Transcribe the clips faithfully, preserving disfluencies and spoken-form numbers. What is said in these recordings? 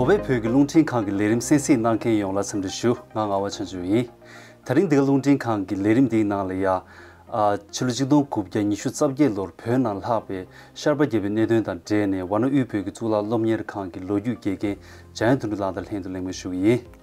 བོད་ཀྱི་རླུང་འཕྲིན་ཁང་གི་ལས་རིམ་གསན་གཟིགས་གནང་མཁན་ཡོངས་ལ་འཚམས་འདྲི་ཞུ། ང་ངག་དབང་ཆོས་འབྱོར་ཡིན། དེ་རིང་འདི་ག་རླུང་འཕྲིན་ཁང་གི་ལས་རིམ་འདིའི་ནང་ལ་ཡ། ཨ། ཕྱི་ལོ་ཆིག་སྟོང་དགུ་བརྒྱ་ཉི་ཤུ་རྩ་བརྒྱད་ལོར་བོད་ནང་ལྷག་པའི་ཤར་པ་རྒྱལ་པོའི་གནད་དོན་དང་འབྲེལ་ནས་ཝཱ་ཎ་དབུས་བོད་ཀྱི་གཙུག་ལག་སློབ་གཉེར་ཁང་གི་ལོ་རྒྱུས་དགེ་རྒན་འཇམ་དབྱངས་དོན་གྲུབ་ལགས་དང་ལྷན་དུ་གླེང་མོལ་ཞུ་གི་ཡིན།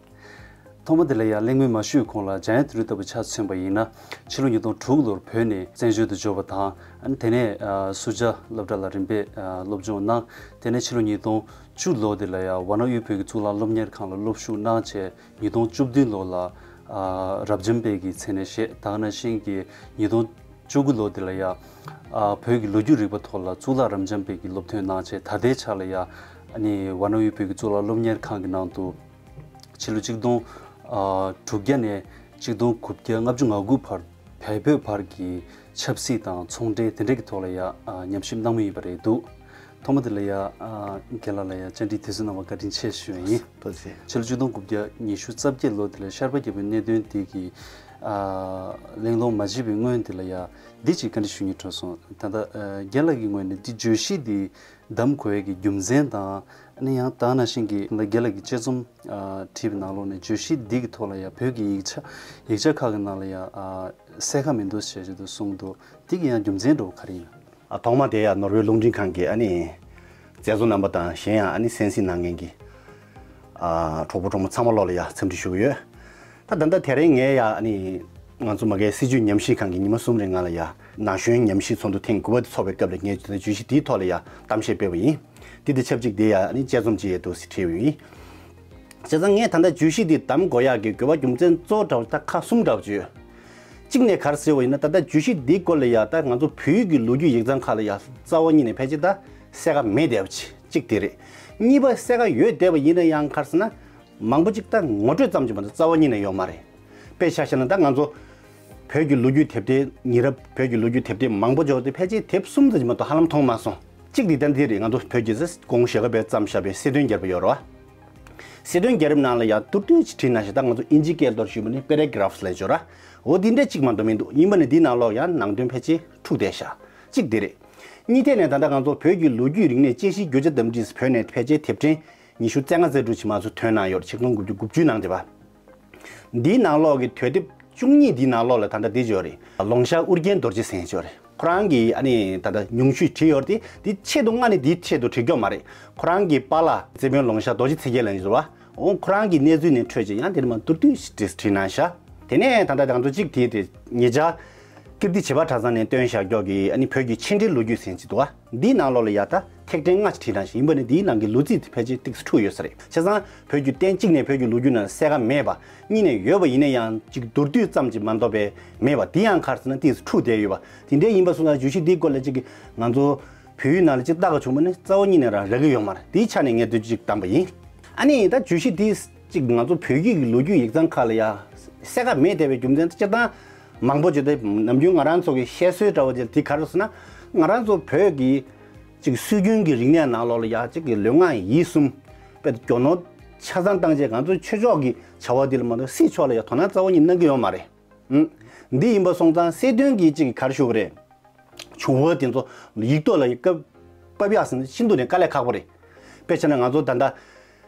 ཐོག་མ་དེ་ལ་ཡང་གླེང་མོལ་མ་ཞུས་གོང་ལ་འཇམ་དབྱངས་དོན་གྲུབ་ལྟ་བུ་ཆ་མཚོན་པ་ཡིན་ན། ཕྱི་ལོ་ཉིས་སྟོང་དྲུག་ལོར་བོད་ནས་བཙན་བྱོལ་དུ་འབྱོར་བ་དང་། ཨ་ནི་དེ་ནས་ཨ་སུ་ཇཱ་སློབ་གྲྭ་ལ་རིམ་པས་ཨ་སློབ་སྦྱོང་གནང་། དེ་ནས་ཕྱི་ལོ་ཉིས་སྟོང་བཅུ་ལོ་དེ་ལ་ཡང་ཝཱ་ཎ་དབུས་བོད་ཀྱི་གཙུག་ལག་སློབ་གཉེར་ཁང་ལ་སློབ་ཞུགས་གནང་བྱས། ཉིས་སྟོང་བཅུ་བདུན་ལོ་ལ་ཨ་རབ་འབྱམས་དཔལ་གྱི་མཚན་གནས་བཞེས། ད་ག་ནང་བཞིན་གྱི་ཉིས་སྟོང་བཅུ་དགུ་ལོ་དེ་ལ་ཡང་ཨ་བོད་ཀྱི་ལོ་རྒྱུས་རིག་པ་ཐོག་ལ་གཙུག་ལག་རབ་འབྱམས་དཔལ་གྱི་སློབ་ཐོན་གནང་བྱས། ད་ལྟའི་ཆ་ལ་ཡང་ཨ་ནི་ཝཱ་ཎ་དབུས་བོད་ཀྱི་གཙུག་ལག་སློབ་གཉེར་ཁང་གི་ནང་དུ། ཕྱི་ལོ་ཆིག་སྟོང་ཨ་དྲུག་བརྒྱ་ནས་ཆིག་སྟོང་དགུ་བརྒྱ་ལྔ་བཅུ་ང་དགུ་བར་བལ་བོད་བར་གྱི་ཆབ་སྲིད་དང་ཚོང་འབྲེལ་དེ་འདྲ་གི་ཐོག་ལ་ཡ་ཨ་ཉམས་ཞིབ་གནང་མུས་ཡིན་པ་རེད་འདུག། ཐོག་མ་དེ་ལ་ཡ་ཨ་རྒན་ལགས་ལ་ཡ་བཅར་འདྲིའི་དུས་ཚོད་གནང་བར་བཀའ་དྲིན་ཆེ་ཞུ་ཡ་ཡིན། ཐུགས་རྗེ་ཆེ། ཕྱི་ལོ་ཆིག་སྟོང་དགུ་བརྒྱ་ཉི་ཤུ་རྩ་བརྒྱད་ལོ་དེ་ལ་ཤར་པ་རྒྱལ་པོའི་གནད་དོན་དེ་གི་ཨ་གླེང་སློང་མ་བྱས་པའི་སྔོན་དེ་ལ་ཡ་འདི་ཅིག་བཀའ་འདྲི་ཞུ་སྙིང་བྲོ་སོང་། ད་ལྟ་ཨ་རྒན་ལགས་ཀྱི་ངོས་ནས་འདི་བརྗོད་གཞི་འདི་གདམ་དགོས་ཡས་ཀྱི་རྒྱུ་མཚན་དང་། ཨ་ནི་ཡང་ད་ག་ནང་བཞིན་གྱི་ད་ལྟ་རྒན་ལགས་ཀྱིས་དཔྱད་རྩོམ་ཨ་བྲིས་པའི་ནང་ལོགས་ནས་བརྗོད་གཞི་འདི་གི་ཐོག་ལ་ཡང་བོད་ཀྱི་ཡིག་ཆ་ཡིག་ཆ་ཁག་གི་ནང་ལ་ཡང་ཨ་གསལ་ཁ་མི་འདུག་ཞེས་ཞེས་དུ་གསུངས་འདུག། འདི་གི་ཡང་རྒྱུ་མཚན་འདྲ་བོ་ག་རེ་ཡིན། ཨ་ཐོག་མ་དེ་ཡང་ནོར་ཝེ་རླུང་འཕྲིན་ཁང་གི་ཨ་ནི་མཛད་གཙོ་རྣམ་པ་དང་གཞན་ཡང་ཨ་ནི་གསན་གཟིགས་གནང་མཁན་གྱི་ཨ་གྲོགས་པོ་གྲོགས་མོ་ཚང་མ་ལོག་ལ་ཡང་འཚམས་འདྲི་ཞུ་གི་ཡོད། ད་ད་ལྟ་དེ་རིང་ངས་ཡ་ཨ་ནི་ང་ཚོ་མ་གིའི་སྲིད་བྱུས་ཉམས་ཞིབ་ཁང་གི་ཉི་མ་གསུམ་རིང་ང་ལ་ཡ་ན་གཞོན་ཉམས་ཞིབ་ཚོགས་འདུ་ཐེངས་དགུ་པ་དེ་ཚོགས་པའི་སྐབས་ལ་ངས་བརྗོད་གཞི་དེའི་ཐོག་ལ་ཡ་གཏམ་བཤད་སྤེལ་བ་ཡིན། དེ་དང་ཆབས་ཅིག་དེ་ཡ་ཨ་ནི་དཔྱད་རྩོམ་ཅིག་ཡ་འདུག་སེ་བྲིས་པ་ཡིན། བྱས་ཙང་ངས་ད་ལྟ་བརྗོད་གཞི་འདི་གདམ་དགོས་ཡག་གི་དགོས་པ་རྒྱུ་མཚན་གཙོ་བོ་འདྲ་བོ་ད་ཁག་གསུམ་འདྲ་བོ་ཅིག་ཡོད། གཅིག་ནས་ག་རེ་ཟེར་བ་ཡིན་ན། ད་ལྟ་བརྗོད་གཞི་འདིའི་སྐོར་ལ་ཡ་ད་ང་ཚོ་བོད་ཀྱི་ལོ་རྒྱུས་ཡིག་ཚང་ཁག་ལ་ཡ་རྩ་བ་ཉིད་ནས་ཕལ་ཆེར་ད་གསལ་ཁ་མེད་བསྡད་པ་ཅིག་གཅིག་དེ་རེད། གཉིས་པ་གསལ་ཁ་ཡོད་བསྡད་པ་ཡིན་ན་ཡང་ག་རེ་ཟེར་ན། མང་པོ་ཅིག་ད་ངོ་སྤྲོད་ཙམ་གྱིས་མ་གཏོགས་རྩ་བ་ཉིད་ནས་ཡོད་མ་རེད། དཔེ་ཆ་བཞག་ན་ད་ང་ཚོ་བོད་ཀྱི་ལོ་རྒྱུས་དེབ་ཐེར་ཉེ་རབས་བོད་ཀྱི་ལོ་རྒྱུས་དེབ་ཐེར་མང་པོ་འབྱོར་ཏེ་ཕལ་ཆེར་དེབ་གསུམ་ཙམ་གྱིས་མ་གཏོགས་ཧ་ལམ་མཐོང་མ་སོང་། གཅིག་འདི་ད་འདི་རེད། ང་ཚོ་བོད་ཀྱི་གོང་ཞྭ་སྒབ་པས་བརྩམས་བཞག་པའི་སྲིད་དོན་རྒྱལ་པོ་ཡོད་རེད་བ། སྲིད་དོན་རྒྱལ་རབས་ནང་ལ་ཡང་མདོར་བསྡུས་ཅིག་བྲིས་ན་ཞེ་ད་ང་ཚོ་ཨིན་ཇི་སྐད་ཐོག་ཞུས་པ་ནི་པེ་རེ་གྷ་རབ་ལབ་ཡོད་རེད་བ། འོ་འདི་འདྲ་གཅིག་མ་གཏོགས་མི་འདུག། ཡིན་པ་ནི་འདིའི་ནང་ལོགས་ཡང་ནང་དོན་ཕལ་ཆེར་འཁྲུག་བསྡད་ཤག། གཅིག་འདི་རེད། གཉིས་ཐད་ནས་ད་ལྟ་ང་ཚོ་བོད་ཀྱི་ལོ་རྒྱུས་རིག་གནས་དཔྱད་གཞིའི་རྒྱུ་ཆ་དམ་སྒྲིག་བོད་ནས་ཕལ་ཆེར་དེབ་ཕྲེང་ཉི་ཤུ་རྩ་ལྔ་རྩ་དྲུག་ཅིག་མ་ཚོ་ཐོན་གནང་ཡོད་རེད། ཆིག་སྟོང་དགུ་བརྒྱ་དགུ་བཅུ་ནང་དེ་བ། འདིའི་ནང་ལོགས་ཀྱི་དུས་དེབ་བཅུ་གཉིས་འདིའི་ནང་ལོགས་ལ་ད་ལྟ་འདི་ཅིག་ཡོད་རེད། ལོང་ཤཱ་ཨུ་རྒྱན་རྡོ་རྗེ་ཟེར་མཁན་ཅིག་ཡོད་རེད། ཁོ་རང་གི་ཨ་ནི་ད་ལྟ་ཉུང་ཤོས་བྲིས་ཡོད་རེད་དེ། འདི་ཆེད་དུ་མངགས་ནས་འདིའི་ཆེད་དུ་བྲིས་ཀྱོག་མ་རེད། ཁོ་རང་གི་པཱ་ལགས་རྩེ་དཔོན་ལོང་ཤཱ་རྡོ་རྗེ་ཚེ་རྒྱལ་ལབ་མཁན་ཅིག་ཡོད་རེད་བ། འོ་ཁོ་རང་གི་གནས་ཚུལ་ནས་འཕྲོས་བྱས་ཡང་དེ་ནས་མར་མདོར་བསྡུས་ཤིག་བྲིས་བྲིས་གནང་ཤག། དེ་ནས་ད་ལྟ་ང་ཚོ་གཅིག་དེ་དེ་ཉེ་ཆར་ཀིརྟི་བྱེས་པ་གྲྭ་ཚང་ནས་བཏོན་བཞག་ཀྱོག་གི་ཨ་ནི་བོད་ཀྱི་ཕྱི་འབྲེལ་ལོ་རྒྱུས་ཟེར་མཁན་ཅིག་འདུག་བ། འདིའི་ནང་ལོགས་ལ་ཡ་ད་ཐེག་ཕྲེང་ལྔ་ཅིག་བྲིས་གནང་ཞིང་། ཡིན་པ་ནི་འདིའི་ནང་གི་ལོ་ཚིགས་དེ་ཕལ་ཆེར་ཏོག་ཙམ་འཁྲུག་ཡོད་ས་རེད། བྱས་ཙང་བོད་ཀྱི་བསྟན་གཅིག་ནས་བོད་ཀྱི་ལོ་རྒྱུས་ནང་གསལ་ཁ་མེད་པ། གཉིས་ནས་ཡོད་པ་ཡིན་ན་ཡང་ཅིག་མདོར་བསྡུས་ཙམ་ཅིག་མ་གཏོགས་པའི་མེད་པ་འདི་ཡང་ག་རེ་ཟེར་ན་ཏོག་ཙམ་འཁྲུག་བསྡད་ཡོད་པ། དེ་འདྲ་ཡིན་པ་སོང་ཙང་བརྗོད་གཞི་འདིའི་སྐོར་ལ་ཅིག་གི་ང་ཚོ་བོད་ཡིག་ནང་ལ་ཅིག་ལྟ་ག་བྱུང་བ་ནི་རྩ་བ་ཉིད་ནས་རང་རག་གི་ཡོད་མ་རེད། དེའི་ཆ་ནས་ངས་འདི་ཅིག་བདམས་པ་ཡིན། ཨ་ནི་ད་བརྗོད་གཞི་འདི་ཅིག་ང་ཚོ་བོད་ཡིག་གི་ལོ་རྒྱུས་ཡིག་ཚང་ཁག་ལ་ཡ་གསལ་ཁ་མེད་བསྡད་པའི་རྒྱུ་མཚན་དེ་སྤྱིར་བཏང་མང་པོ་ཅིག་དེ་ནམ་རྒྱུན་ང་རང་ཚོ་གི་བཤད་སྲོལ་འདྲ་བོ་ཅིག་དེ་ག་རེ་ཟེར་ན། ང་རང་ཚོ་བོད་ཀྱི་ཅིག་སྲོལ་རྒྱུན་གྱི་རིག་གནས་ནང་ལོགས་ལ་ཡ་ཅིག་གི་ལུས་ངག་ཡིད་གསུམ་དཔེ་རྒྱུ་ནོར་ཆ་ཚང་བཏང་རྗེས་ང་ཚོ་ཆོས་ཕྱོགས་ཀྱི་བྱ་བ་འདི་ལ་མ་གཏོགས་སྲིད་ཕྱོགས་ལ་ཡ་དོ་སྣང་རྩ་བ་ཉིད་གནང་གི་ཡོད་མ་རེད། ཨང་། འདི་ཡིན་པ་སོང་ཙང་སྲིད་དོན་གྱི་ཅིག་ག་རེ་ཞུ་དགོས་རེད། བྱུང་བ་དེ་ཚོ་ཡིག་ཐོག་ལ་ཡི་ཀ་ཕབ་ཡག་ཟེར་ན་ཤིན་ཏུ་ནས་དཀའ་ལས་ཁག་པོ་རེད། དཔེ་བྱས་ན་ང་ཚོ་ད་ལྟ་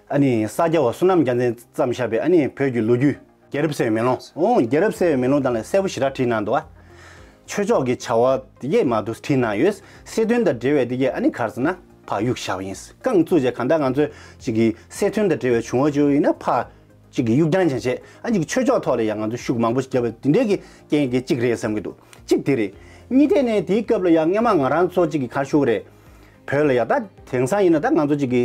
ཨ་ནི་ས་སྐྱ་པ་བསོད་ནམས་རྒྱལ་མཚན་བརྩམས་བཞག་པའི་ཨ་ནི་བོད་ཀྱི་ལོ་རྒྱུས་རྒྱལ་རབས་གསལ་བའི་མེ་ལོང་། ཨོ་རྒྱལ་རབས་གསལ་བའི་མེ་ལོང་དང་ལ་གསལ་པོ་ཞེ་དྲག་བྲིས་གནང་འདུག་ཨ། ཆོས་ཕྱོགས་ཀྱི་བྱ་བ་དེ་གས་མ་གཏོགས་བྲིས་གནང་ཡོད། སྲིད་དོན་དང་འབྲེལ་བའི་དེ་གས་ཨ་ནི་ག་རེ་ཟེར་ན་ཕར་གཡུགས་བཞག་པ་ཡིན། རྐང་བཙུགས་རྗེས་གང་ལྟར་ང་ཚོས་ཅིག་གི་སྲིད་དོན་དང་འབྲེལ་བའི་བྱུང་བ་ཅིག་ཡིན་ན་ཕར་ཅིག་གི་གཡུག་རྐྱང་ཅན་བྱས། ཨ་ཅིག་ཆོས་ཕྱོགས་ཐོག་ལ་ཡང་ང་ཚོ་ཤུགས་མང་པོ་ཞིག་བརྒྱབ་པ་དེ་འདྲའི་གི་རྐྱེན་གྱིས་གཅིག་རེད་བསམ་གྱི་འདུག། གཅིག་དེ་རེད། གཉིས་ཐད་ནས་དེའི་སྐབས་ལ་ཡང་སྔོན་མ་ང་རང་ཚོ་ཅིག་གི་ག་རེ་ཞུ་དགོས་རེད། བོད་ལ་ཡ་ད་དེང་སང་ཡིན་ན་ད་ང་ཚོ་ཅིག་གི་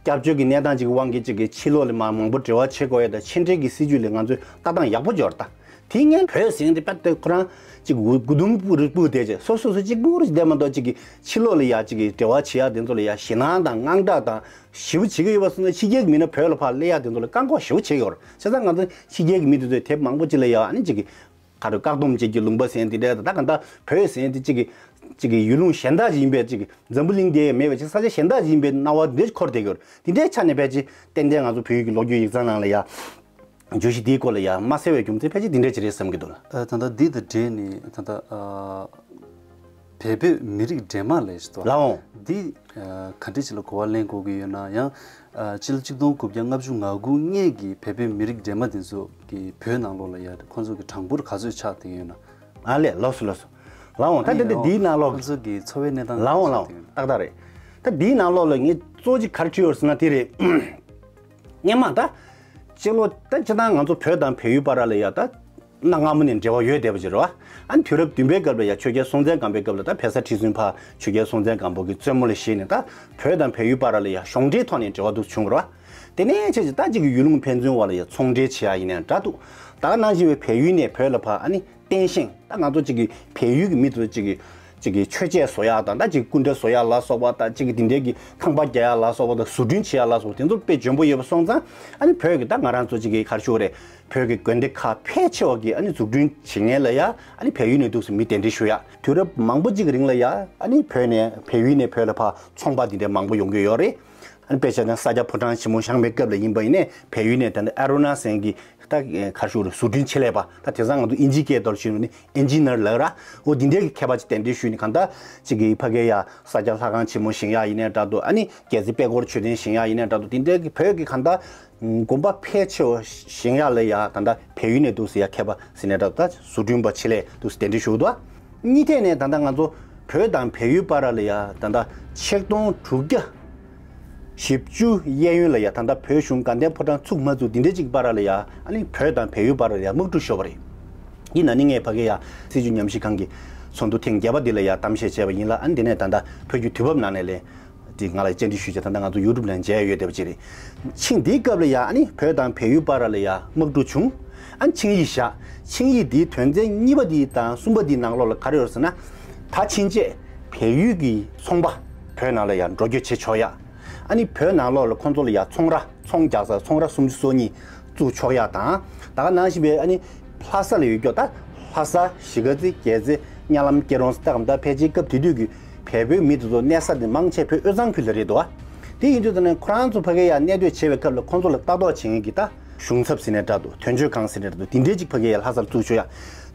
སྐྱབས་བཅོལ་གྱི་གནས་སྟངས་ཅིག་གི་དབང་གིས་ཅིག་གི་ཕྱི་ལོགས་ལ་མ་མང་པོ་འབྲེལ་བ་བྱེད་དགོས་ཡ་ད་ཕྱི་འབྲེལ་གྱི་སྲིད་ཇུས་ལ་ང་ཚོས་ལྟ་སྟངས་ཡག་པོ་འབྱོར་ད། དེ་སྔོན་བོད་ཟེར་མཁན་དེ་དཔེ་དེ་ཁོ་རང་ཅིག་མགོ་མགོ་ཟླུམ་པོ་རེ་སྤུ་བསྡད་རྗེས་སོ་སོ་སོ་གཅིག་པུ་རེ་བསྡད་མ་གཏོགས་ཅིག་གི་ཕྱི་ལོགས་ལ་ཡ་ཅིག་གི་འབྲེལ་བ་བྱེད་ཡ་དེ་ཚོ་ལ་ཡ་ཞེད་སྣང་དང་དངངས་སྐྲག་དང་། ཞེ་པོ་བྱེད་ཀྱི་ཡོད་པ་སོང་ན་ཕྱི་རྒྱལ་གྱི་མི་སྣ་བོད་ལ་ཕར་སླེབས་ཡག་དེ་ཚོ་ལ་བཀག་འགོག་ཞེ་པོ་བྱེད་ཀྱི་ཡོད་རེད། བྱས་ཙང་ང་ཚོ་ཕྱི་རྒྱལ་གྱི་མི་དེ་ཚོས་དེབ་མང་པོ་ཅིག་ལ་ཡ་ཨ་ནི་ཅིག་གི་ག་རེ་བཀག་སྡོམ་བྱེད་ཀྱི་ལུང་པ་ཟེར་འདི་འདྲ་ད་གང་ལྟར་བོད་ཟེར་འདི་ཅིག་གི་ཅིག་གི་ཡུལ་ལུང་གཞན་དག་ཅིག་ཡིན་པའི་ཅིག་གི་འཛམ་བུ་གླིང་འདི་མེད་པའི་ཅིག་ས་ཆ་གཞན་དག་ཅིག་ཡིན་པའི་སྣང་བ་འདི་འདྲ་འཁོར་བསྡད་ཀྱི་ཡོད་རེད། དེ་འདྲའི་ཆ་ནས་ཕལ་ཆེར་ཏན་ཏན་ང་ཚོ་བོད་ཡིག་གི་ལོ་རྒྱུས་ཡིག་ཚང་ནང་ལ་ཡ་བརྗོད་གཞི་འདིའི་སྐོར་ལ་ཡ་མ་གསལ་བའི་རྒྱུ་མཚན་ཕལ་ཆེར་འདི་འདྲ་ཅིག་རེད་བསམ་གྱི་འདུག་ལ། ཨ་ད་ལྟ་འདི་དང་འབྲེལ་ནས་ད་ལྟ་ཨ། བལ་བོད་མི་རིགས་འདྲེས་མ་ལས་ཤི་ཏོ། ལའོ། འདི་ག་འདྲ་ཅིག་ལ་གོ་བ་ལེན་དགོས་ཀྱི་ཡོད་ན་ཡང་། སྤྱི་ལོ་ཆིག་སྟོང་དགུ་བརྒྱ་ལྔ་བཅུ་ང་དགུ་སྔས་ཀྱི་བལ་བོད་མི་རིགས་འདྲེས་མ་དེ་ཚོ་གི་བོད་ནང་ལོགས་ལ་ཡ་ཁོང་ཚོ་གི་གྲངས་འབོར་ག་ཚོད་ཆགས་བསྡད་ཡོད་ན། ཨ་ལས་ལོས་སོ་ལོས་སོ། ལའོ་ད་དེ་འདི་འདིའི་ནང་ལོགས། ཁོང་ཚོ་གི་འཚོ་བའི་གནས་སྟངས་ལའོ་ལའོ་ཆགས་བསྡད་ཡོད་ན། ཏག་ཏག་རེད། ད་འདིའི་ནང་ལོགས་ལ་ངས་གཙོ་ཆེ་ག་རེ་བྲིས་ཡོད་ཟེར་ན་དེ་རེད། སྔན་མ་ད། སྤྱི་ལོ་ད་སྤྱི་བཏང་ང་ཚོ་བོད་དང་བལ་ཡུལ་བར་ལ་ཡ་ད། གནའ་སྔ་མོ་ནས་འབྲེལ་བ་ཡོད་བསྡད་པ་ཅིག་རེད་བ། ཨ་ནི་དུས་རབས་བདུན་པའི་སྐབས་ལ་ཡ་ཆོས་རྒྱལ་སྲོང་བཙན་སྒམ་པོའི་སྐབས་ལ་ད་བལ་བཟའ་ཁྲི་བཙུན་ཕ་ཆོས་རྒྱལ་སྲོང་བཙན་སྒམ་པོ་གི་བཙུན་མོ་ལ་བཞེས་ནས་ད་བོད་དང་བལ་ཡུལ་བར་ལ་ཡ་གཞུང་འབྲེལ་ཐོག་ནས་འབྲེལ་བ་འདུག་བྱུང་བ་རེད་བ། དེ་ནས་ཆེད་ཅིག་ད་ཅིག་གི་ཡུལ་ལུང་ཕན་ཚུན་བར་ལ་ཡ་ཚོང་འབྲེལ་བྱེད་ཡ་ཡིན་ནའི་འདྲ་འདུག་ད་ག་ནང་བཞིན་པའི་བལ་ཡུལ་ནས་བོད་ལ་ཕ་ཨ་ནི་བསྟན་ཤིང་ད་ང་ཚོ་ཅིག་གི་བལ་ཡུལ་གྱི་མི་ཚོ་ཅིག་གི་ཅིག་གི་མཆོད་ཆས་བཟོ་ཡག་དང་ད་ཅིག་སྐུ་འདྲ་བཟོ་ཡག་ལ་སོགས་པ་དང་ཅིག་གི་དེ་འདྲའི་གི་ཁང་པ་རྒྱག་ཡག་ལ་སོགས་པ་དང་བཟོ་སྐྲུན་བྱེད་ཡག་ལ་སོགས་པ་དེ་ཚོ་དཔེ་འཇོན་པོ་ཡོད་པ་སོང་ཙང་ཨ་ནི་བོད་ཀྱི་ད་ང་རང་ཚོ་ཅིག་གི་ག་རེ་ཞུ་དགོས་རེད། བོད་ཀྱི་དགོན་སྡེ་ཁག་ཕལ་ཆེ་བ་གི་ཨ་ནི་འཛུགས་སྐྲུན་བྱེད་མཁན་ལ་ཡ་ཨ་ནི་བལ་ཡུལ་ནས་འདུག་སེ་མི་གདན་འདྲེན་ཞུ་ཡག་དུས་རབས་མང་པོ་ཅིག་གི་རིང་ལ་ཡ་ཨ་ནི་བོད་ནས་བལ་ཡུལ་ནས་བོད་ལ་ཕར་ཚོང་པ་དེ་འདྲ་མང་པོ་ཡོང་གི་ཡོད་རེད། ཨ་ནི་དཔེ་བྱས་ན་ས་སྐྱ་ཕོ་བྲང་ཆེན་མོ་བཞེངས་པའི་སྐབས་ལ་ཡིན་པ་ཡིན་ནའི་བལ་ཡུལ་ནས་ད་ནི་ཨ་རུ་ན་སེན་གྱི་ད་ག་རེ་ཞུ་རེད། བཟོ་སྐྲུན་ཆེད་ལས་པ་ད་དེང་སང་ང་ཚོ་ཨིན་ཇིའི་སྐད་ཐོག་ཞུས་ན་ནི་ཨིན་ཇི་ནར་ལབ་ར། འོ་འདི་འདྲའི་གི་མཁས་པ་ཅིག་གདན་འདྲེན་ཞུས་ནས་གང་ལྟར་ཅིག་གི་ཕ་གི་ཡ་ས་སྐྱ་ལྷ་ཁང་ཆེན་མོ་བཞེངས་ཡག་ཡིན་ནའི་འདྲ་འདུག་ཨ་ནི་རྒྱལ་རྩེ་དཔལ་འཁོར་མཆོད་རྟེན་བཞེངས་ཡག་ཡིན་ནའི་འདྲ་འདུག་དེ་འདྲའི་གི་བོད་ཀྱི་གང་ལྟར་དགོན་པ་ཕལ་ཆེ་བ་བཞེངས་ཡག་ལ་ཡ་ད་ལྟ་བལ་ཡུལ་ནས་འདུག་སེ་ཡ་མཁས་པ་ཟེར་ནའི་འདྲ་འདུག་ད་བཟོ་སྐྲུན་པ་ཆེད་ལས་འདུག་སེ་གདན་འདྲེན་ཞུ་གི་འདུག་གཉིས་ཐད་ནས་ད་ལྟ་ང་ཚོ་བོད་དང་བལ་ཡུལ་བར་ལ་ཡ་ད་ལྟ་ཆིག་སྟོང་དྲུག་བརྒྱ་བཞི་བཅུ་གཡས་གཡོན་ལ་ཡ་ད་ལྟ་བོད་གཞུང་དགའ་ལྡན་ཕོ་བྲང་ཚུགས་མ་ཚུགས་འདི་འདྲའི་ཅིག་བར་ལ་ཡ་ཨ་ནི་བོད་དང་བལ་ཡུལ་བར་ལ་ཡ་དམག་འཁྲུག་ཤོར་བ་རེད། ཡིན་ན་ནི་ངས་ཕ་གི་ཡ་སྲིད་བྱུས་ཉམས་ཞིབ་ཁང་གི་ཚོགས་འདུ་ཐེངས་བརྒྱད་པ་འདི་ལ་ཡ་གཏམ་བཤད་བྱས་པ་ཡིན་ལ་ཨ་ནི་འདི་ནས་ད་ལྟ་བོད་བརྒྱུད་དུས་བབ་ནང་ནས་ལས་དེ་ང་ལ་བཅར་འདྲི་ཞུས་བྱས་ད་ལྟ་ང་ཚོ་ཡུ་ཊུབ་ནང་མཇལ་ཡ་ཡོད་བསྡད་པ་ཅིག་རེད། ཆིང་འདིའི་སྐབས་ལ་ཡ་ཨ་ནི་བོད་དང་བལ་ཡུལ་བར་ལ་ཡ་དམག་འཁྲུག་བྱུང་། ཨ་ནི་ཆིངས་ཡིག་བཞག་ཆིངས་ཡིག་འདིའི་དོན་ཚན་གཉིས་པ་འདི་དང་གསུམ་པ་འདིའི་ནང་ལོགས་ལ་ག་རེ་ཡོད་ཟེར་ན། ད་ཕྱིན་ཆད་བལ་ཡུལ་གྱི་ཚོང་པ་བོད་ནང་ལ་ཡང་འགྲོ་སྐྱོད་བྱེད་ཆོག་ཡ། ཨ་ནི་བོད་ནང་ལོགས་ལ་ཁོང་ཚོ་ལ་ཡང་ཚོང་ར་ཚོང་རྒྱག་ས་ཚོང་ར་སུམ་ཅུ་སོ་གཉིས་བཙུགས་ཆོག་ཡ་དང་། ད་ག་ནང་བཞིན་པའི་ཨ་ནི་ལྷ་ས་ལ་ཡོད་སྐྱོ་ད་ལྷ་ས་གཞིས་ཀ་རྩེ་རྒྱལ་རྩེ་གཉའ་ལམ་སྐྱིད་རོང་ས་ད་གམ་ད་ཕལ་ཆེར་སྐབས་དེ་དུས་ཀྱི་བལ་པོའི་མི་དེ་ཚོ་གནས་ས་དེ་མང་ཆེ་བོད་དབུས་གཙང་ཁུལ་ལ་རེད་འདུག་བ། དེ་ཡིན་དུས་ད་ནི་ཁོ་རང་ཚོ་ཕ་གི་ཡ་གནས་སྡོད་བྱེད་པའི་སྐབས་ལ་ཁོང་ཚོ་ལ་ལྟ་རྟོག་བྱེད་མཁན་གྱི་ད་གཞུང་ཚབ་ཟེར་ནས་འདྲ་འདུག་དོན་གཅོད་ཁང་ཟེར་ནས་འདྲ་འདུག་དེ་འདྲའི་ཅིག་ཕ་གི་ཡ་ལྷ་སར་བཙུགས་ཆོག་ཡ།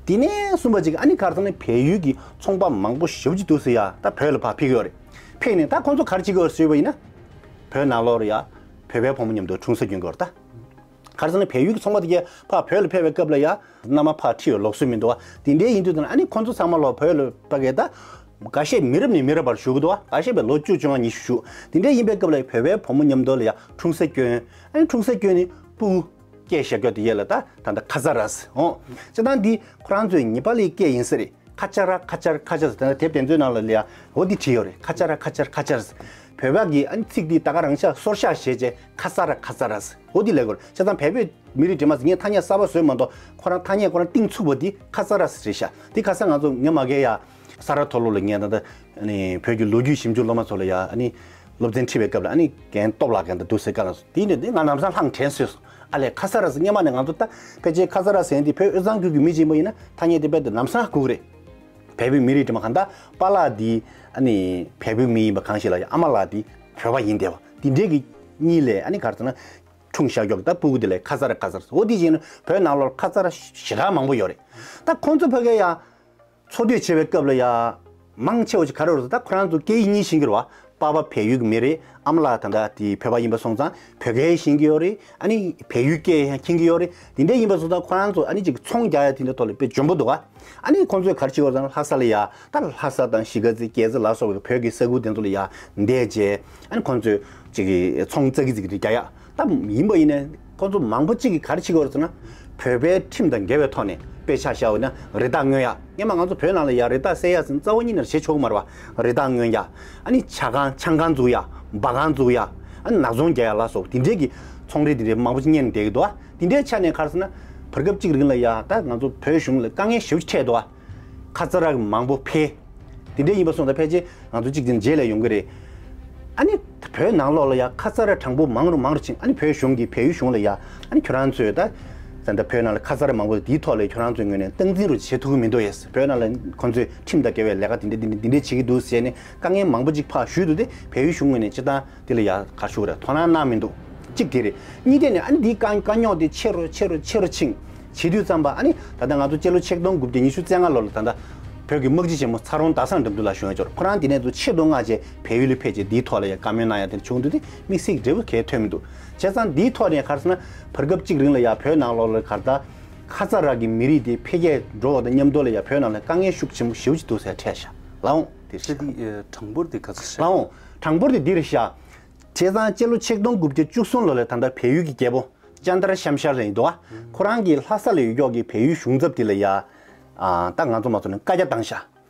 དེ་ནས་གསུམ་པ་ཅིག་ཨ་ནི་ག་རེ་ཟེར་ན་བལ་ཡུལ་གྱི་ཚོང་པ་མང་པོ་ཞེ་པོ་ཅིག་འདུག་ཟེར་ཡ་ད་བོད་ལ་ཕར་ཕེབས་ཀྱི་ཡོད་རེད། ཕེབས་ནས་ད་ཁོང་ཚོ་ག་རེ་བྱེད་ཀྱི་ཡོད་རེད་ཟེར་བ་ཡིན་ན། བོད་ནང་ལོགས་ལ་ཡ་བོད་པའི་བུ་མོ་མཉམ་དུ་འཁྲུངས་ས་སྐྱོན་གྱི་ཡོད་རེད་ད། ག་རེ་ཟེར་ན་བལ་ཡུལ་གྱི་ཚོང་པ་དེ་གས་ཕར་བོད་ལ་ཕེབས་པའི་སྐབས་ལ་ཡ་མནའ་མ་ཕར་ཁྲིད་ཡོད་ལུགས་སྲོལ་མི་འདུག་བ། དེ་འདྲའི་ཡིན་དུས་ད་ནི་ཨ་ནི་ཁོང་ཚོ་ཚང་མ་ལོག་བོད་ལ་ཕ་གི་ད། འགའ་ཤས་མི་རབས་ནས་མི་རབས་བར་བཞུགས་ཀྱི་འདུག་བ། འགའ་ཤས་པའི་ལོ་བཅུ་བཅོ་ལྔ་ཉི་ཤུ་བཞུགས། དེ་འདྲའི་ཡིན་པའི་སྐབས་ལ་བོད་པའི་བུ་མོ་མཉམ་དུ་ལ་ཡ་འཁྲུངས་ས་སྐྱོན། ཨ་ནི་འཁྲུངས་ས་སྐྱོན་ནི་སྤུ་གུ་སྐྱེས་བཞག་རྒྱུ་དེ་ཡས་ལ་ད་ད་ལྟ་ཁ་ས་ར་ཟེར་འོང་། སྤྱིར་བཏང་འདི་ཁོ་རང་ཚོའི་ཉི་པ་ལིའི་སྐད་ཡིན་ས་རེད། ཁ་ཆ་ར་ཁ་ཆར་ཁ་ཆ་ཟེར་ད་ལྟ་དེབ་དེ་ཚོའི་ནང་ལ་ལ་ཡ་འོ་འདི་བྲིས་ཡོད་རེད། ཁ་ཆ་ར་ཁ་ཆར་ཁ་ཆར་ཟེར། བོད་པ་གི་ཨ་ནི་ཚིག་འདི་ད་ག་རང་ཤག་སོར་ཤག་བྱས་རྗེས་ཁ་ས་ར་ཁ་ས་ར་ཟེར་འོ་འདི་ལས་གོ་རེད། སྤྱིར་བཏང་བལ་པོའི་མི་རིགས་འདྲེས་མ་ཟེར་ངས་ཐ་སྙད་གསར་པ་བཟོས་མ་གཏོགས་ཁོ་རང་ཐ་སྙད་ཁོ་རང་གཏིང་ཚུགས་པ་འདི་ཁ་ས་ར་ཟེར་རེད་ཤག་འདི་ཁ་ས་ང་ཚོ་ངས་མ་གས་ཡ། ས་རཱ་མཐོ་སློབ་ལ་ངས་ད་ལྟ་ཨ་ནི་བོད་ཀྱི་ལོ་རྒྱུས་ཞིབ་འཇུག་སློབ་མ་ཚོ་ལ་ཡ་ཨ་ནི་སློབ་ཚན་ཁྲིད་པའི་སྐབས་ལ་ཨ་ནི་རྒན་སྟོབས་ལགས་ཀྱིས་ད་འདུག་སེ་བཀའ་གནང་སོང་། དེ་ཡིན་དུས་ང་ལམ་སང་ལྷང་དྲན་སོང་། ཨ་ལས་ཁ་ས་ར་ཟེར་སྔོན་མ་ནས་ང་ཚོ་ད་ཕལ་ཆེར་ཁ་ས་ར་ཟེར་འདི་བོད་དབུས་གཙང་ཁུལ་གྱི་མི་ཅིག་ཡིན་པ་ཡིན་ན་ཐ་སྙད་དེ་རྦད་དེ་ལམ་སང་སྒུག་རེད། བལ་པོའི་མི་རིགས་འདྲེས་མ་གང་ལྟར་པཱ་ལགས་འདི་ཨ་ནི་བལ་པོའི་མི་ཡིན་པ་གང་ཞིག་ལ་ཡ་ཨ་མ་ལགས་འདི་བོད་པ་ཡིན་བསྡད་པ་འདི་འདྲའི་གི་གཉིས་ལས་ཨ་ནི་ག་རེ་ཟེར་ན་འཁྲུངས་བཞག་ཀྱོག་ད་སྤུ་གུ་འདི་ལས་ཁ་ས་ར་ཁ་ས་ར་ཟེར། འོ་དེ་བཞིན་བོད་ནང་ལོགས་ཁ་ས་ར་ཞེ་དྲག་མང་པོ་ཡོད་རེད། ད་ཁོང་ཚོ་ཕ་གི་ཡ། འཚོ་སྡོད་བྱེད་པའི་སྐབས་ལ་ཡ། མང་ཆེ་བ་ཞིག་ག་རེ་རེད་ཟེར་ད་ཁོ་རང་ཚོ་སྐད་ཡིག་གཉིས་ཤེས་ཀྱི་རེད་བ། པ་ཕ་བལ་ཡུལ་གྱི་མི་རེད། ཨ་མ་ལགས་ད་ལྟ་དེ་བོད་པ་ཡིན་པ་སོང་ཙང་བོད་སྐད་ཤེས་ཀྱི་ཡོད་རེད། ཨ་ནི་བལ་ཡུལ་སྐད་ཡང་མཁྱེན་གྱི་ཡོད་རེད། དེ་འདྲ་ཡིན་པ་སོང་ཙང་ཁོ་རང་ཚོ་ཨ་ནི་ཅིག་ཚོང་རྒྱག་ཡ་དེ་འདྲ་ཐོག་ལ་དཔེ་འཇོན་པོ་འདུག་ག་ཨ་ནི་ཁོང་ཚོས་ག་རེ་བྱེད་ཀྱི་ཡོད་ཟེར་ན་ལྷ་ས་ལ་ཡ་ད་ལྷ་ས་དང་གཞིས་ཀ་རྩེ་རྒྱལ་རྩེ་ལ་སོགས་པའི་བོད་ཀྱི་ས་ཁུལ་དེ་ཚོ་ལ་ཡ་བསྡད་རྗེས་ཨ་ནི་ཁོང་ཚོས་ཅིག་ཚོང་ཙག་གི་ཙིག་གི་རྒྱག་ཡ། ད་ཡིན་པ་ཡིན་ནའི་ཁོང་ཚོ་མང་པོ་གཅིག་གིས་ག་རེ་བྱེད་ཀྱི་ཡོད་རེད་ཟེར་ན། བོད་པའི་ཁྲིམས་དང་འགལ་བའི་ཐོག་ནས་དཔེ་ཆ་བཞག་པ་ཡིན་ན་རི་དྭགས་རྔོན་ཡག་སྔོན་མ་ང་ཚོ་བོད་ནང་ལ་ཡ་རི་དྭགས་བསད་ཡག་ཟེར་ན་རྩ་བ་ཉིད་ནས་བྱེད་ཆོག་གི་མ་རེད་བ། རི་དྭགས་རྔོན་ཡག་ཨ་ནི་ཇ་ཁང་ཆང་ཁང་འཛུགས་ཡག་འབའ་ཁང་འཛུགས་ཡག་ཨ་ནི་ནག་ཚོང་རྒྱག་ཡག་ལ་སོགས་དེ་འདྲའི་གི་ཚོང་རིགས་དེ་འདྲའི་མང་པོ་ཅིག་གཉེར་ནས་བསྡད་ཀྱི་འདུག་བ། དེ་འདྲའི་ཆ་ནས་ག་རེ་ཟེར་ན། བར་སྐབས་གཅིག་རིང་ལ་ཡ་ད་ང་ཚོ་བོད་གཞུང་ལ་དཀའ་ངལ་ཞེ་པོ་ཅིག་འཕྲད་འདུག་བ། ཁ་ཚ་ར་གི་མང་པོ་འཕེལ། དེ་འདྲ་ཡིན་པ་སོང་ཙང་ཕལ་ཆེར་ང་ཚོ་གཅིག་དེ་རྗེས་ལ་ཡོང་གི་རེད། ཨ་ནི་བོད་ནང་ལོགས་ལ་ཡ་ཁ་ཚ་ར་གྲངས་འབོར་མང་རུ་མང་རུ་ཕྱིན། ཨ་ནི་བོད་གཞུང་གིས་བལ་ཡུལ་གཞུང་ལ་ཡ་ཨ་ནི་ཁྱོད་རང་ཚོས་ད་ད་ལྟ་བོད་ནང་ལ་ཁ་ཚ་ར་མང་པོ་དེའི་ཐོག་ལ་ཁྱོད་རང་ཚོའི་ངོས་ནས་སྟངས་འཛིན་རུ་བྱེད་ཐུབ་ཀྱི་མི་འདུག་ཡས། བོད་ནང་ལ་ཁོང་ཚོས་ཁྲིམས་དང་འགལ་བའི་ལས་ཀ་དེ་འདྲ་དེ་འདྲ་དེ་འདྲ་བྱེད་ཀྱི་འདུག་ཟེར་ནས་དཀའ་ངལ་མང་པོ་ཅིག་ཕར་ཞུས་འདུག་སྟེ། བལ་ཡུལ་གཞུང་ངོས་ནས་སྤྱིར་བཏང་དེ་ལ་ཡ་ག་རེ་ཞུ་དགོས་རེད། དོ་སྣང་གནང་མི་འདུག་གཅིག་དེ་རེད། གཉིས་དེ་ནས་ཨ་ནི་འདིའི་དཀའ་དཀའ་རྙོག་དེ་ཆེ་རུ་ཆེ་རུ་ཆེ་རུ་ཕྱིན། བྱེད་དུས་ཙམ་པ་ཨ་ནི་ད་ལྟ་ང་ཚོ་སྤྱི་ལོ་ཆིག་སྟོང་དགུ་བརྒྱ་ཉི་ཤུ་རྩ་ལྔ་ལོ་ལ་ད་ལྟ་ བོད་ཀྱི་དམག་སྤྱི་ཆེན་མོ་ཚ་རོང་ཟླ་བཟང་འགྲམ་དུ་ལ་བཞུགས་ཡོད་ཅོར། ཁོ་རང་དེ་ནས་ཚུར་ཆེད་དུ་མངགས་བྱས་བལ་ཡུལ་ལ་ཕེབས་བྱས་འདིའི་ཐོག་ལ་ཡང་བཀའ་མོལ་གནང་ཡ་དེ་བྱུང་འདུག་དེ་དམིགས་བསལ་གྱི་འབྲས་བུ་གལ་ཐོན་མི་འདུག་བྱས་ཙང་འདིའི་ཐོག་ནས་ག་རེ་ཟེར་ན་བར་སྐབས་གཅིག་རིང་ལ་ཡང་བོད་ནང་ལོགས་ལ་ག་རེ་ད་ཁ་ཚ་ར་གི་མི་རིགས་དེ་འཕེལ་རྒྱས་འགྲོ་བ་དང་མཉམ་དུ་ལ་ཡང་བོད་ནང་ལ་དཀའ་ངལ་ཤུགས་ཆེན་པོ་ཞེ་པོ་ཅིག་འདུག་ཟེར་འཕྲད་ཤག་ལའོ། དེ་ཤ་དེ་གྲངས་འབོར་དེ་ག་ཚོད་ཤག་ལའོ། གྲངས་འབོར་དེ་འདིར་ཤག་བྱས་ཙང་སྤྱི་ལོ་ཆིག་སྟོང་དགུ་བརྒྱ་བཅུ་གསུམ་ལོ་ལ་ད་ལྟ་བལ་ཡུལ་གྱི་རྒྱལ་པོ་ཅན་དར་ཤམ་ཤར་ལ་ཡིན་འདུག་ཨ། ཁོ་རང་གིས་ལྷ་ས་ལ་ཡོད་ཀྱོག་གི་བལ་ཡུལ་གཞུང་ཚབ་དེ་ལ་ཡ། ཨ། ད་ང་ཚོ་མ་ཚོ་ནི་བཀའ་རྒྱ་བཏང་ཤག་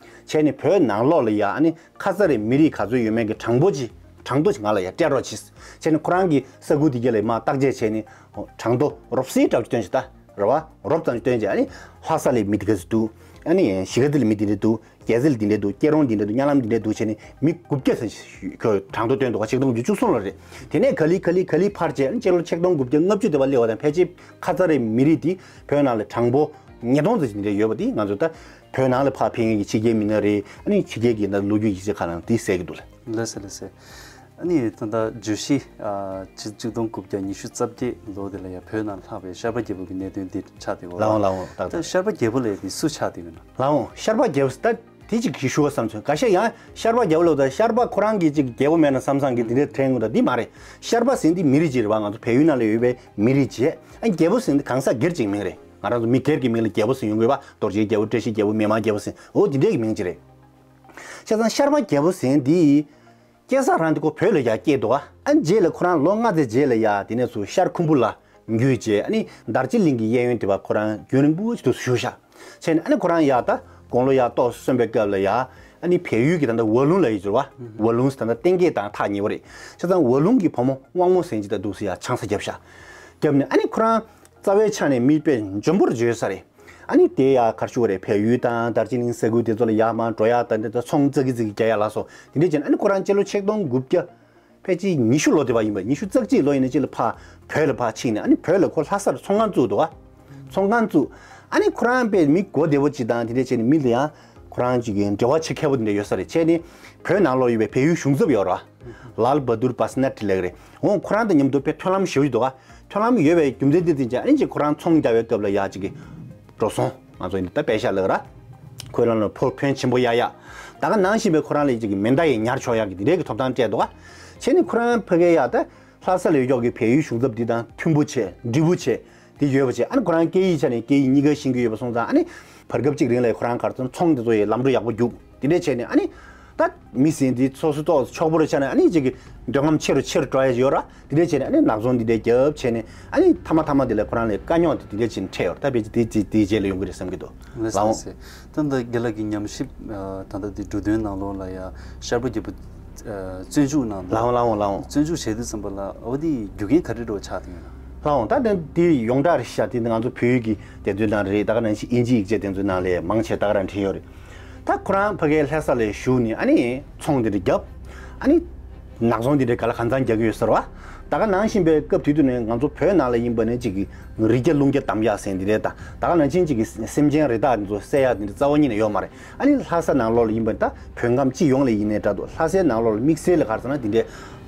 བྱས་ནས་བོད་ནང་ལོགས་ལ་ཡ་ཨ་ནི་ཁ་ས་རའི་མི་རིགས་ག་ཚོད་ཡོད་མེད་ཀྱི་གྲངས་འབོར་ཅིག་གྲངས་ཐོ་ཅིག་ང་ལ་ཡ་སྤྲད་རོགས་གྱིས། བྱས་ནས་ཁོ་རང་གིས་ས་ཁུལ་དེ་ག་ལ་མར་བརྟག་དཔྱད་བྱས་ནས་གྲངས་ཐོ་རོབ་སི་འདྲ་བོ་ཅིག་བཏོན་ཤག་ད་རེད་བ། རོབ་ཙམ་ཅིག་བཏོན་བྱས་ཨ་ནི་ལྷ་ས་ལ་མི་དེ་ག་ཚོད་འདུག་ཨ་ནི་གཞིས་ཀ་རྩེ་ལ་མི་དེ་འདྲ་འདུག་རྒྱལ་རྩེ་ལ་འདི་འདྲ་འདུག་སྐྱིད་རོང་འདི་འདྲ་འདུག་གཉའ་ལམ་འདི་འདྲ་འདུག་བྱས་ནས་མི་དགུ་བརྒྱ་ཙམ་ཞིག་ཁོས་གྲངས་ཐོ་བཏོན་འདུག་ག་ཆིག་སྟོང་དགུ་བརྒྱ་བཅུ་གསུམ་ལོ་རེད། དེ་ནས་ག་ལེ་ག་ལེ་ག་ལེ་འཕར་བྱས་ཨ་ནི་སྤྱི་ལོ་ཆིག་སྟོང་དགུ་བརྒྱ་ལྔ་བཅུ་དེ་བ་སླེབས་པ་དང་ཕལ་ཆེར་ཁ་ཚ་རའི་མི་རིགས་དེ་བོད་ནང་ལ་གྲངས་འབོར་ཉིས་སྟོང་ཙམ་ཞིག་འདི་འདྲ་ཡོད་པ་དེ་ང་ཚོ་ད་བོད་ནང་ལ་ཕར་ཕེབས་མཁན་གྱི་ཕྱི་རྒྱལ་མི་སྣ་རེད། ཨ་ནི་ཕྱི་རྒྱལ་གྱི་ད་ལོ་རྒྱུས་ཡིག་ཆ་ཁག་ནང་དེ་གསལ་གྱི་འདུག་ལ། ལགས་སོ་ལགས་སོ། ཨ་ནི་ད་ལྟ་བརྗོད་གཞི་ཨ་ཆིག་ཆིག་སྟོང་དགུ་བརྒྱ་ཉི་ཤུ་རྩ་བརྒྱད་ལོ་དེ་ལ་ཡང་བོད་ནང་ལྷག་པའི་ཤར་པ་རྒྱལ་པོ་གི་གནད་དོན་འདི་ཆགས་བསྡད་ཡོད་ལ། ལའོ་ལའོ་ཏག་ཏག་ད་ཤར་པ་རྒྱལ་པོ་ལབ་ཡ་དེ་སུ་ཆགས་བསྡད་ཡོད་ན། ལའོ་ཤར་པ་རྒྱལ་པོ་ད་དེ་ཅིག་གི་ཞུ་བ་བསམ་ཚུལ་འགའ་ཤས་ཡང་ཤར་པ་རྒྱལ་པོ་ལབ་ད་ཤར་པ་ཁོ་རང་གི་ཅིག་རྒྱལ་པོ་མེད་ན་བསམ་བསམ་གི་དེ་འདྲའི་དྲན་དགོས་ད་འདི་མ་རེད། ཤར་པ་ཟེར་འདི་མི་རིགས་ཅིག་རེད་བ། ང་ཚོ་བལ་ཡུལ་ནང་ལ་ཡོད་པའི་མི་རིགས་ཅིག་ཨ་རྒྱལ་པོ་ཟེར་འདི་གང་ཟག་སྒེར་ཅིག་མིང་རེད། ང་རང་ཚོ་མི་སྒེར་གྱི་མིང་ལ་རྒྱལ་པོ་ཟེར་ཡོང་གི་ཡོད་པ། རྡོ་རྗེ་རྒྱལ་པོ་བཀྲ་ཤིས་རྒྱལ་པོ་མི་དམངས་རྒྱལ་པོ་ཟེར་འོ་འདི་འདྲའི་གི་མིང་ཅིག་རེད། བྱས་ཙང་ཤར་པ་རྒྱལ་པོ་ཟེར་འདི། སྐྱེས་ས་རང་དེ་ཁོ་བོད་ལ་ཡར་སྐྱེས་འདུག་ཨ། ཨ་རྗེས་ལ་ཁོ་རང་ལོ་ལྔ་ཙམ་རྗེས་ལ་ཡ་དེ་ནས་ཚུར་ཤར་ཁུམ་བུ་ལ་འགྱུར་བྱས་ཨ་ནི་དར་ལྕེ་གླིང་གི་གཡས་གཡོན་དེ་བ་ཁོ་རང་རྒྱུན་རིང་པོ་ཞིག་ཏུ་བཞུགས་ཤག་བྱས་ནས་ཨ་ནི་ཁོ་རང་ཡ་ད་དགུང་ལོ་ཡ་ཏོག་སོན་པའི་སྐབས་ལ་ཡ་ཨ་ནི་བལ་ཡུལ་གྱི་ད་ལྟ་ཝ་ལུང་ལ་ཡི་འབྱོར་བ། ཝ་ལུང་ཟེར་ད་ལྟ་གཏན་འཁེལ་དང་ཐག་ཉེ་བོ་རེད། བྱས་ཙང་ཝ་ལུང་གི་བུ་མོ་དབང་མོ་ཟེར་ཅིག་ད་འདུག་སེ་ཡ་ཆང་ས་བརྒྱབ་ཤག་བརྒྱབ་ནས་ཨ་ནི་ཁོ་རང་རྩ་བའི་ཆ་ནས་མི་དཔེ་འཇོན་པོར་བརྗོད་ས་རེད། ཨ་ནི་དེ་ཡ་གར་ཞུ་བ་རེད། བལ་ཡུལ་དང་དར་ཇི་ལིང་ས་ཁུལ་དེ་ཚོ་ལ་ཡར་མར་འགྲོ་ཡ་དང་དེ་ཚོ་ཚོང་ཙག་གི་ཙིག་གི་རྒྱག་ཡ་ལ་སོགས་དེ་འདྲས་བྱས་ནས་ཨ་ནི་ཁོ་རང་སྤྱི་ལོ་ཆིག་སྟོང་དགུ་བརྒྱ་ཕལ་ཆེར་ཉི་ཤུ་ལོ་དེ་བ་ཡིན་པ། ཉི་ཤུ་རྩ་གཅིག་ལོ་ཡིན་ན་ཅི་ལ་ཕར་བོད་ལ་ཕར་ཕྱིན་ནས་ཨ་ནི་བོད་ལ་ཁོ་ལྷ་སར་ཚོང་ཁང་བཙུགས་འདུག་བ། ཚོང་ཁང་བཙུགས། ཨ་ནི་ཁོ་རང་དཔེ་མི་གོ་བདེ་བོ་ཅིག་དང་དེ་འདྲས་བྱས་ནས་མི་ལ་ཡང་ཁོ་རང་ཅིག་གི་འབྲེལ་བ་ཆེ་མཁས་པོ་དེ་འདྲས་ཡོད་ས་རེད། བྱས་ནས་བོད་ནང་ལོགས་ཡོད་པའི་བལ་ཡུལ་གཞུང་ཚབ་ཡོད་ར། ལཱལ་བྷ་དུར་བྷ་སི་ནད་ལབ་ཀྱི་རེད། འོ་ཁོ་རང་དང་མཉམ་དུ་དཔེ་མཐུན་ལམ་ཞེ་པོ་ཞིག་འདུག་ག་མཐུན་ལམ་ཡོད་པའི་རྒྱུ་མཚན་དེ་དེ་ཅི་ཨ་ནི་ཅིག་ཁོ་རང་ཚོང་རྒྱག་པའི་སྐབས་ལ་ཡ་ཅིག་གི་འགྲོ་སོང་ང་ཚོ་ཡིན་ད་པེ་ཤ་ལབ་ར། ཁོའི་ལམ་ལ་ཕོ་ཕོན་ཆེན་པོ་ཡ་ཡ། ད་ག་ནང་བཞིན་པའི་ཁོ་རང་ལ་ཅིག་གི་མེ་མདའ་ཡི་ཉར་ཆོག་ཡག་གི་དེ་འདྲའི་གི་ཐོབ་ཐང་སྤྲད་འདུག་ག་བྱས་ནས་ཁོ་རང་ཕ་གི་ཡ་ད་ལྷ་ས་ལ་ཡོད་ཀྱོག་གི་བལ་ཡུལ་གཞུང་ཚབ་འདི་དང་མཐུན་པོ་བྱས་འབྲེལ་བོ་བྱས་དེ་ཡོད་པ་བྱས། ཨ་ནི་ཁོ་རང་སྐད་ཡིག་ཆ་ནས་སྐད་ཡིག་གཉིས་ཀ་ཤེས་ཀྱི་ཡོད་པ་སོང་ཙང་ཨ་ནི་བར་སྐབས་གཅིག་རིང་ལ་ཁོ་རང་གར་སོང་ཚོང་དེ་ཚོ་ཡི་ལམ་འགྲོ་ཡག་པོ་རྒྱུག་དེ་འདྲས་བྱས་ནས་ཨ་ནི། ད་མི་ཟེར་འདི་སོ་སོ་ཏོག་ཙམ་ཕྱུག་པོ་རེ་ཆགས་ན་ཨ་ནི་ཅིག་གི་འདོད་རྔམ་ཆེ་རུ་ཆེ་རུ་འགྲོ་ཡ་ཡོད་ར། དེ་འདྲས་བྱས་ནས་ཨ་ནི་ནག་ཚོང་འདི་འདྲས་རྒྱབ་བྱས་ནས་ཨ་ནི་མཐའ་མ་མཐའ་མ་དེ་ལ་ཁོ་རང་ལ་དཀའ་རྙོག་དེ་དེ་འདྲས་བྱས་ནས་འཕྲད་ཡོད་ར། ད་ཕལ་ཆེར་དེ་དེ་དེའི་རྗེས་ལ་ཡོང་གི་རེད་བསམ་གྱི་འདུག་ལགས་སོ་ལགས་སོ། ད་ལྟ་རྒན་ལགས་ཀྱི་ཉམས་ཞིབ་ད་ལྟ་འདི་འབྲུ་དོན་ནང་ལོགས་ལ་ཡ་ཤར་པ་རྒྱལ་པོ་བཙོན་འཇུག་གནང་འདུག་ལགས་འོང་ལགས་འོང་ལགས་འོང་། བཙོན་འཇུག་བྱས་དུས་ཙམ་པ་ལ་འོ་དེ་རྒྱུ་རྐྱེན་ག་རེ་འདྲ་བོ་ཆགས་བསྡད་ཡོད་ན། ལགས་འོང་། ད་དེ་དེ་ཡོངས་གྲགས་རེད་ཤག་དེ་ང་ཚོ་བོད་ཡིག་གི་དེབ་ཐེར་ནང་རེད། ད་ག་ནང་བཞིན་དབྱིན་ཇི་ཡིག་ཆ་དེ་ཚོའི་ནང་ལ་མང་ཆེ་ད་ག་རང་བྲིས་ཡོད་རེད། ད་ཁོ་རང་ཕ་གིའི་ལྷ་ས་ལ་བཞུགས་ནས་ཨ་ནི་ཚོང་དེ་འདྲ་བརྒྱབ། ཨ་ནི་ནག་ཚོང་དེ་འདྲ་ག་ལ་གང་འཚམ་རྒྱག་གི་ཡོད་ཟེར་བ། ད་ག་ནང་བཞིན་པའི་སྐབས་དེ་དུས་ནས་ང་ཚོ་བོད་ནང་ལ་ཡིན་པ་ནི་ཅིག་གི་རི་རྒྱ་ཀླུང་རྒྱ་འདམ་ཡག་ཟེར་འདི་འདྲའི་ད་ད་ག་ནང་བཞིན་ཅིག་གི་སེམས་ཅན་རི་དྭགས་འདི་ཚོ་བསད་ཡག་འདི་འདྲ་རྩ་བ་ཉིད་ནས་ཡོད་མ་རེད། ཨ་ནི་ལྷ་ས་ནང་ལོགས་ལ་ཡིན་པ་ནི་ད་བོད་ཁམས་སྤྱི་ཡོངས་ལ་ཡིན་ནའི་འདྲ་འདུག་ལྷ་སའི་ནང་ལོགས་ལ་དམིགས་བསལ་ལ་ག་རེ་ཟེར་ན་འདི་འདྲའི་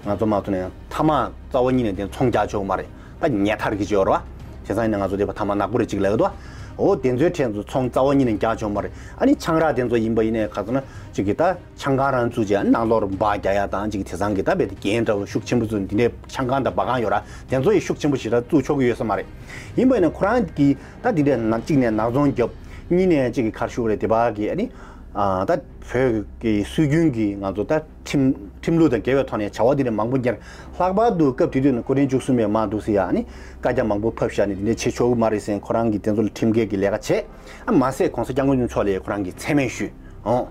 ང་ཚོ་མ་ཐུག་ནས་ཐ་མག་རྩ་བ་ཉིད་ནས་དེ་ཚོང་རྒྱག་ཆོག་མ་རེད། ད་ཉལ་ཐར་གྱི་ཆོག་རེད་བ། བྱས་ཙང་ཡིན་ན་ང་ཚོ་དེ་བ་ཐ་མག་ནག་པོ་རེད་ཅིག་ལབ་ཀྱི་འདུག་འོ་དེ་ཚོའི་གྲས་ཚོ་ཚོང་རྩ་བ་ཉིད་ནས་རྒྱག་ཆོག་མ་རེད། ཨ་ནི་ཆང་རག་དེ་ཚོ་ཡིན་པ་ཡིན་ནའི་ག་རེ་ཟེར་ན་ཅིག་གི་ད་ཆང་ཁང་རང་བཙུགས་བྱས་ཨ་ནི་ནང་ལོགས་རུ་འབག་རྒྱག་ཡ་དང་ཅིག་གི་དེང་སང་གི་ད་རྦད་དེ་རྒྱན་འདྲ་བོ་ཤུགས་ཆེན་པོ་ཚོ་འདི་འདྲའི་ཆང་ཁང་དང་འབག་ཁང་ཡོད་ར། དེ་ཚོ་ཡི་ཤུགས་ཆེན་པོ་ཞེ་དྲག་བཙུགས་ཆོག་གི་ཡོད་ས་མ་རེད། ཡིན་པ་ཡིན་ན་ཁོ་རང་གིས་ད་འདི་འདྲའི་ནག་གཅིག་ནས་ནག་ཚོང་རྒྱབ། གཉིས་ནས་ཅིག་གི་ག་རེ་ཞུ་དགོས་རེད། དེ་བ་གི་ཨ་ནི་ཨ་ད་བོད་ཀྱི་སྲོལ་རྒྱུན་གྱི་ང་ཚོ་ད་ཁྲིམས་ཁྲིམས་ལུགས་དང་འགལ་བའི་ཐོག་ནས་བྱ་བ་འདི་འདྲ་མང་པོ་གཉེར། ལྷག་པར་དུ་སྐབས་དེ་དུས་ནས་སྐུ་ཕྲེང་བཅུ་གསུམ་པའི་མར་འདུག་སེ་ཡ་ཨ་ནི་བཀའ་རྒྱ་མང་པོ་ཕབ་བཞག་ནས་འདི་འདྲ་བྱེད་ཆོག་གི་མ་རེད་ཟེར་ཁོ་རང་གིས་དེ་ཚོ་ལ་ཁྲིམས་འགལ་གྱི་ལས་ཀ་བྱས། ཨ་མ་ཟད་གོང་ས་སྐྱབས་མགོན་ཆེན་པོ་མཆོག་ལ་ཁོ་རང་གིས་མཚན་སྨད་ཞུས། འོང་།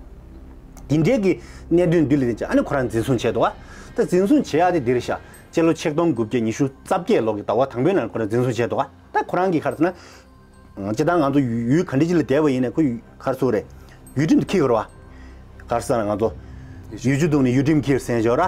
དེ་འདྲའི་གི་གནད་དོན་འདི་ལ་བརྟེན་བྱས་ཨ་ནི་ཁོ་རང་འཛིན་བཟུང་བྱས་འདུག་བ། ད་འཛིན་བཟུང་བྱས་ཡ་དེ་འདིར་ཤག་སྤྱི་ལོ་ཆིག་སྟོང་དགུ་བརྒྱ་ཉི་ཤུ་རྩ་བརྒྱད་ལོ་གི་ཟླ་བ་དང་པོའི་ནང་ཁོ་རང་འཛིན་བཟུང་བྱས་འདུག་བ། ད་ཁོ་རང་གིས་ག་རེ་ཟེར་ན། སྤྱིར་བཏང་ང་ཚོ་ཡུལ་ག་འདྲ་ཅིག་ལ་བསྡད་པ་ཡིན་ན་ཁོ་ག་རེ་ཟེར་དགོས་རེད། ཡུལ་ཁྲིམས་དེ་འཁྱེར་དགོས་རེད་བ། ག་རེ་ཟེར་ན་ང་ཚོ་ཡུལ་ཆུ་བཏུང་ནས་ཡུལ་ཁྲིམས་འཁྱེར་ཟེར་འཇོག་ར།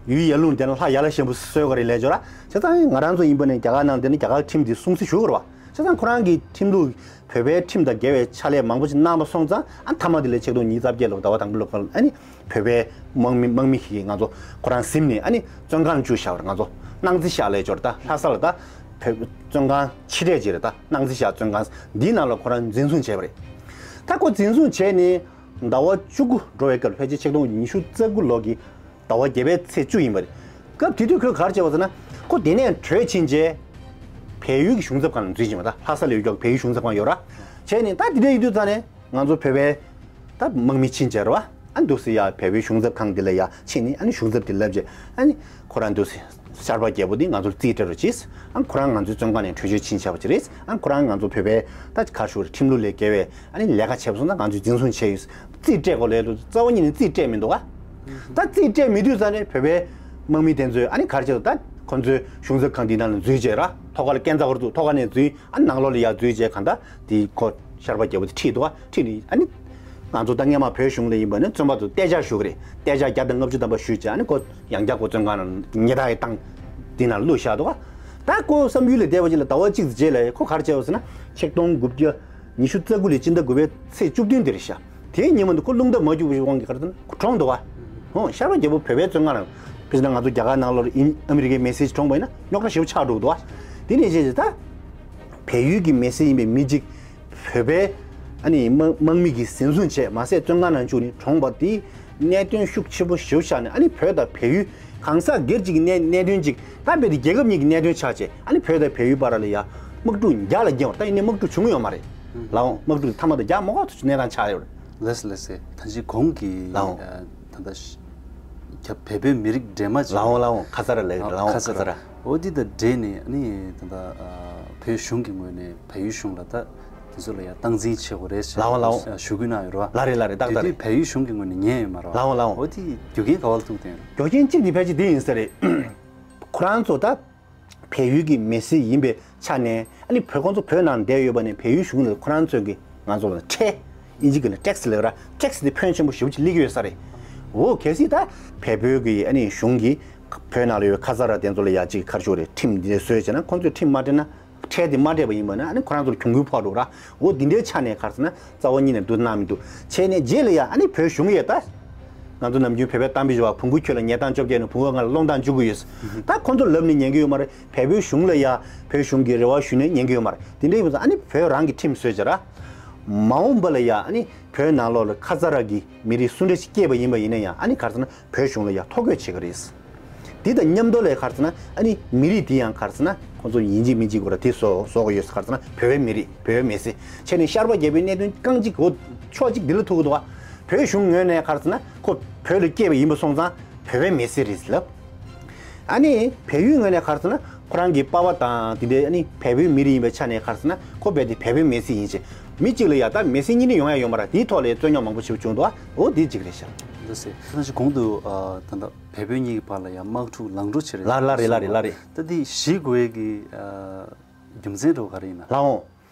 ཡུལ་ཡར་ཀླུང་བསྡད་ན་ལྷ་ཡར་ལ་ཤམ་བུ་གསོལ་ག་རེ་ལས་འཇོག་ར། བྱས་ཙང་ང་རང་ཚོ་ཡིན་པ་ནས་རྒྱ་གར་ནང་བསྡད་ན་རྒྱ་གར་ཁྲིམས་དེ་སྲུང་བརྩི་ཞུ་དགོས་རེད་བ། བྱས་ཙང་ཁོ་རང་གིས་ཁྲིམས་ལུགས་བོད་པའི་ཁྲིམས་དང་འགལ་བའི་ཕྱག་ལས་མང་པོ་ཞིག་གནང་བ་སོང་ཙང་ཨ་མཐའ་མ་དེ་ལ་ཆིག་སྟོང་ཉིས་རྩ་བརྒྱད་ལོ་ཟླ་བ་དང་པོ་ལོ་ཁར་ཨ་ནི་བོད་པའི་དམག་མི་དམག་མི་ཞིག་གིས་ང་ཚོ་ཁོ་རང་ཟིན་ནས་ཨ་ནི་བཙོན་ཁང་བཅུག་བཞག་པ་རེད། ང་ཚོ་སྣང་རྩེ་ཤག་ལས་འབྱོར་ད་ལྷ་ས་ལ་ད་བོད་བཙོན་ཁང་ཆེ་གྲས་ཅིག་རེད། ད་སྣང་རྩེ་ཤག་བཙོན་ཁང་འདིའི་ནང་ལ་ཁོ་རང་འཛིན་བཟུང་བྱས་པ་རེད། ད་ཁོ་འཛིན་བཟུང་བྱས་ནས་ ཟླ་བ་བཅུ་དགུ་འགྲོ་བའི་སྐབས་ཕལ་ཆེར་ཆིག་སྟོང་ཉི་ཤུ་རྩ་དགུ་ལོ་གི་ཟླ་བ་བརྒྱད་པའི་ཚེས་བཅུ་ཡིན་པ་རེད། སྐབས་དེ་དུས་ཁོས་ག་རེ་བྱས་པ་ཟེར་ན། ཁོ་དེ་ནས་བྲོས་ཕྱིན་རྗེས་བལ་ཡུལ་གྱི་གཞུང་ཚབ་ཁང་ལ་འཛུལ་ཕྱིན་པ། ད་ལྷ་ས་ལ་ཡོད་ཀྱོག་བལ་ཡུལ་གཞུང་ཚབ་ཁང་ཡོད་ར། བྱས་ནས་ད་དེ་འདྲ་ཡིན་དུས་ཙང་ནས་ང་ཚོ་བོད་པའི་ད་དམག་མི་ཕྱིན་བྱས་ར་བ། ཨ་འདུག་སེ་ཡ་བལ་པོའི་གཞུང་ཚབ་ཁང་དེ་ལ་ཡ་ཕྱིན་ནས། ཨ་ནི་གཞུང་ཚབ་དེ་ལབ་རྗེས། ཨ་ནི་ཁོ་རང་འདུག་སེ་ཤར་པ་རྒྱལ་པོ་འདི་ང་ཚོར་རྩིས་སྤྲད་རོགས་གྱིས། ཨ་ཁོ་རང་ང་ཚོའི་བཙོན་ཁང་ནས་བྲོས་བྱོལ་ཕྱིན་བྱས་པ་ཅིག་རེད། ཨ་ཁོ་རང་ང་ཚོ་བོད་པའི་ད་ག་རེ་ཞུ་རེད། ཁྲིམས་ལུགས་ལས་འགལ་བའི་ཨ་ནི་ལས་ཀ་བྱས་པ་སོང་ཙང་ང་ཚོས་འཛིན་བཟུང་བྱས་ཡོད། རྩིས་སྤྲད་དགོས་ལས་ལུགས་རྩ་བ་ཉིད་ནས་རྩིས་སྤྲད་མི་འདུག་ག་ད་རྩིས་སྤྲད་མེད་དུས་ཙང་ནས་བོད་པའི་དམག་མི་དེ་ཚོས་ཨ་ནི་ག་རེ་བྱས་འདུག་ད་ཁོ་ཚོའི་གཞུང་ཚབ་ཁང་འདི་ནང་ལ་འཛུལ་བྱས་ར། ཐོག་ཁ་ལ་སྐས་འཛེག་བར་དུ་ཐོག་ཁ་ནས་འཛུལ། ཨ་ནང་ལོགས་ལ་ཡར་འཛུལ་བྱས་གང་ལྟར་དེ་ཁོ་ཤར་པ་རྒྱལ་པོ་དེ་ཁྲིད་འདུག་ག་ཁྲིད་ནས་ཨ་ནི་ང་ཚོ་ད་སྔས་མ་བོད་གཞུང་ལ་ཡིན་པ་ནི་བཙོན་པ་ཚོ་གཏད་འཇགས་ཞུ་གི་རེད། གཏད་འཇགས་བརྒྱ་དང་ལྔ་བཅུ་ཐམ་པ་ཞུས་བྱས། ཨ་ནི་ཁོ་ཡང་བསྐྱར་ཁོ་བཙོན་ཁང་ནང་ཉལ་ཐ་ཡི་སྟེང་དེ་ནང་བླུགས་བཞག་འདུག་ག་ད་ཁོ་བསམ་ཡུལ་ལས་འདས་པ་ཅིག་ལ་ཟླ་བ་གཅིག་ཙམ་རྗེས་ལ་ཁོ་ག་རེ་བྱས་པ་ཟེར་ན། ཆིག་སྟོང་དགུ་བརྒྱ་ཉི་ཤུ་རྩ་དགུ་ལོའི་སྤྱི་ཟླ་དགུ་པའི་ཚེས་བཅུ་བདུན་དེ་རེད་ཤག་དེའི་ཉིན་མོ་འདི་ཁོ་རླུང་རྟ་མ་རྒྱུག་པའི་དབང་གིས་ག་རེ་ཟེར་ན་ཁོ་གྲོངས་འདུག་ག་ཧོ། ཤར་པ་རྒྱལ་པོ་བོད་པའི་བཙོན་ཁང་ནང་། དཔེར་ན་ང་ཚོ་རྒྱ་གར་ནང་ལོགས་ལ་ཨིན་ཨ་མི་རི་ཀའི་མི་སེར་གྲོངས་པ་ཡིན་ན་རྙོག་དྲ་ཞེ་པོ་ཆགས་འགྲོ་གི་འདུག་ག་དེ་ནས་བྱས་ཙང་ད་བལ་ཡུལ་གྱི་མི་སེར་ཡིན་པའི་མི་གཅིག་བོད་པའི་ཨ་ནི་དམག་དམག་མི་གིས་འཛིན་བཟུང་བྱས། མ་ཟད་བཙོན་ཁང་ནང་བཅུག་ནས་གྲོངས་པ་དེ་གནད་དོན་ཤུགས་ཆེན་པོ་ཞེ་པོ་ཆགས་ནས། ཨ་ནི་བོད་དང་བལ་ཡུལ་གང་ཟག་སྒེར་གཅིག་གི་གནད་གནད་དོན་གཅིག་ད་རྦད་དེ་རྒྱལ་ཁབ་གཉིས་ཀྱི་གནད་དོན་ཆགས་བྱས། ཨ་ནི་བོད་དང་བལ་ཡུལ་བར་ལ་ཡ་དམག་འཁྲུག་རྒྱག་ལ་རྒྱག་པ། ད་ཡིན་ནའི་དམག་འཁྲུག་བྱུང་ཡོད་མ་རེད། ལགས་འོང་། དམག་འཁྲུག་མཐའ་མ་དང་རྒྱག་མ་དགོས་ཐུག་གནས་སྟངས་ཆགས་ཡོད་རེད། ལགས་སོ། ལགས་སོ། ད་ཅི་གོང་གི་ལགས་འོང་། ད་ལྟ་ཤ་ཁྱབ་བལ་པོའི་མི་རིགས་འདྲེས་མ་ཅིག་ལགས་འོང་། ལགས་འོང་། ཁ་ས་ར་ལ་ཡོད། ལགས་འོང་། ཁ་ས་ར། འོ་འདི་དང་འབྲེལ་ནས་ཨ་ནི་ད་ལྟ་བོད་གཞུང་གི་ངོས་ནས་བལ་ཡུལ་གཞུང་ལ་ད་དེ་ཚོ་ལ་ཡང་སྟངས་འཛིན་བྱེད་དགོས་རེད་ཟེར། ལགས་འོང་། ལགས་འོང་། ཞུ་སྐུལ་གནང་ཡོད་རེད་བ། ལགས་རེད། ལགས་རེད། ཏག་ཏག་རེད། དེ་དུས་བལ་ཡུལ་གཞུང་གི་ངོས་ནས་ཉན་ཡོད་མ་རེད་བ། ལགས་འོང་། ལགས་འོང་། འོ་དེ་རྒྱུ་རྐྱེན་ག་བ་ལ་ཐུག་བསྡད་ཡོད་རེད། རྒྱུ་རྐྱེན་གཅིག་དེ་ཕལ་ཆེར་འདི་ཡིན་ས་རེད། ཁོ་རང་ཚོ་ད་བལ་ཡུལ་གྱི་མི་སེར་ཡིན་པའི་ཆ་ནས། ཨ་ནི་བོད་ཁོང་ཚོ་བོད་ནང་བསྡད་ཡོད་པ་ནས་བལ་ཡུལ་གཞུང་ལ་ཁོ་རང་ཚོས་ཀྱི་ང་ཚོ་ལ་ཁྲལ། ཨིན་ཇི་སྐད་ནས་ཊེག་སི་ལབ་ར། ཊེག་སི་དེ་ཕོན་ཆེན་པོ་ཞེ་པོ་ཅིག་སླེབས་ཀྱི་ཡོད་ས་རེད། འོ་གལ་སྲིད་ད་བལ་པོའི་གི་ཨ་ནི་གཞུང་གིས་བོད་ནང་ལ་ཡོད་ཁ་ས་ར་དེ་ཚོ་ལ་ཡ་ཅིག་ག་རེ་ཞུ་དགོས་རེད། ཁྲིམས་འདི་འདྲ་བཟོས་བྱས་ན། ཁོང་ཚོས་ཁྲིམས་མ་སྤྲད་ན། ཁྲལ་དེ་མ་སྤྲད་པ་ཡིན་པ་ན་ཨ་ནི་ཁོ་རང་ཚོར་གྱོང་གུན་ཕོག་འགྲོ་ར། འོ་འདི་འདྲའི་ཆ་ནས་ག་རེ་ཟེར་ན་རྩ་བ་ཉིད་ནས་འདུག་གནང་མི་འདུག་བྱས་ནས་རྗེས་ལ་ཡ་ཨ་ནི་བོད་གཞུང་ཡས་ད། ང་ཚོ་ནམ་རྒྱུན་བོད་པའི་གཏམ་དཔེ་ཞུ་བ། བོང་གུ་ཁྱོད་ལ་ཉལ་སྟངས་བཅོ་བརྒྱད་ནས་བོང་གུ་ང་ལ་སློང་སྟངས་བཅུག་གི་ཡོད། ད་ཁོ་ཚོ་ལབ་ནས་ཉན་གི་ཡོད་མ་རེད། བལ་པོའི་གཞུང་ལ་ཡ་བོད་གཞུང་གིས་རེ་བ་ཞུས་ནས་ཉན་གི་ཡོད་མ་རེད། དེ་འདྲ་ཡིན་པ་ཚོ་ཨ་ནི་བོད་རང་གི་ཁྲིམས་བཟོས་བྱས་ར། མ་འོངས་པ་ལ་ཡ་ཨ་ནི་བོད་ནང་ལོགས་ལ་ཁ་ས་ར་གི་མི་རིགས་སུ་འདྲ་ཞིག་སྐྱེས་པ་ཡིན་པ་ཡིན་ན་ཡང་། ཨ་ནི་ག་རེ་ཟེར་ན་བོད་གཞུང་ལ་ཡ་ཐོ་འགོད་བྱེད་ཀྱི་རེད། འདི་དང་མཉམ་དུ་ལ་ག་རེ་ཟེར་ན་ཨ་ནི་མི་རིགས་འདི་ཡང་ག་རེ་ཟེར་ན་ཁོང་ཚོ་ཡིན་གཅིག་མིན་གཅིག་གོ་ར་དེ་བཟོ་བཟོ་གི་ཡོད། ག་རེ་ཟེར་ན་བོད་པའི་མི་རིགས། བོད་པའི་མི་སེར་བྱས་ནས་ཤར་པ་རྒྱལ་པོའི་གནད་དོན་རྐང་གཅིག་གོ་ཕྱོགས་གཅིག་འདི་ལ་ཐུག་གི་འདུག་ག་བོད་གཞུང་ངོས་ནས་ག་རེ་ཟེར་ན་ཁོ་བོད་ལ་སྐྱེས་པ་ཡིན་པ་སོང་ཙང་བོད་པའི་མི་སེར་རེད་ལབ། ཨ་ནི་བལ་ཡུལ་ངོས་ནས་ག་རེ་ཟེར་ན་ཁོ་རང་གི་པ་ཕ་དང་དེ་འདྲའི་ཨ་ནི་བལ་པོའི་མི་རིགས་ཡིན་པའི་ཆ་ནས་ག་རེ་ཟེར་ན་ཁོ་རྦད་དེ་བལ་པོའི་མི་སེར་ཡིན་ཞེས། མི་གཅིག་ལ་ཡ་ད་མི་སེར་གཉིས་གཉིས་ཡོང་ཡ་ཡོད་མ་རེད། དེའི་ཐོག་ལ་རྩོད་རྙོག་མང་པོ་ཞིག་བྱུང་འདུག་འོ་དེ་གཅིག་རེད་ཤག་འདི་སེ་ད་ཅི་གོང་དུ་ཨ་ད་ལྟ་བལ་པོའི་གཉིས་ཀྱི་བར་ལ་ཡ་དམག་འཁྲུག་ལངས་འགྲོ་བྱེད་རེད། ལ་ལ་རེད། ལ་རེད། ལ་རེད། ད་འདི་ཞི་དགོས་ཀྱི་ཨ་རྒྱུ་མཚན་འགྲོ་ག་རེ་ཡིན་ན། ལགས་འོང་།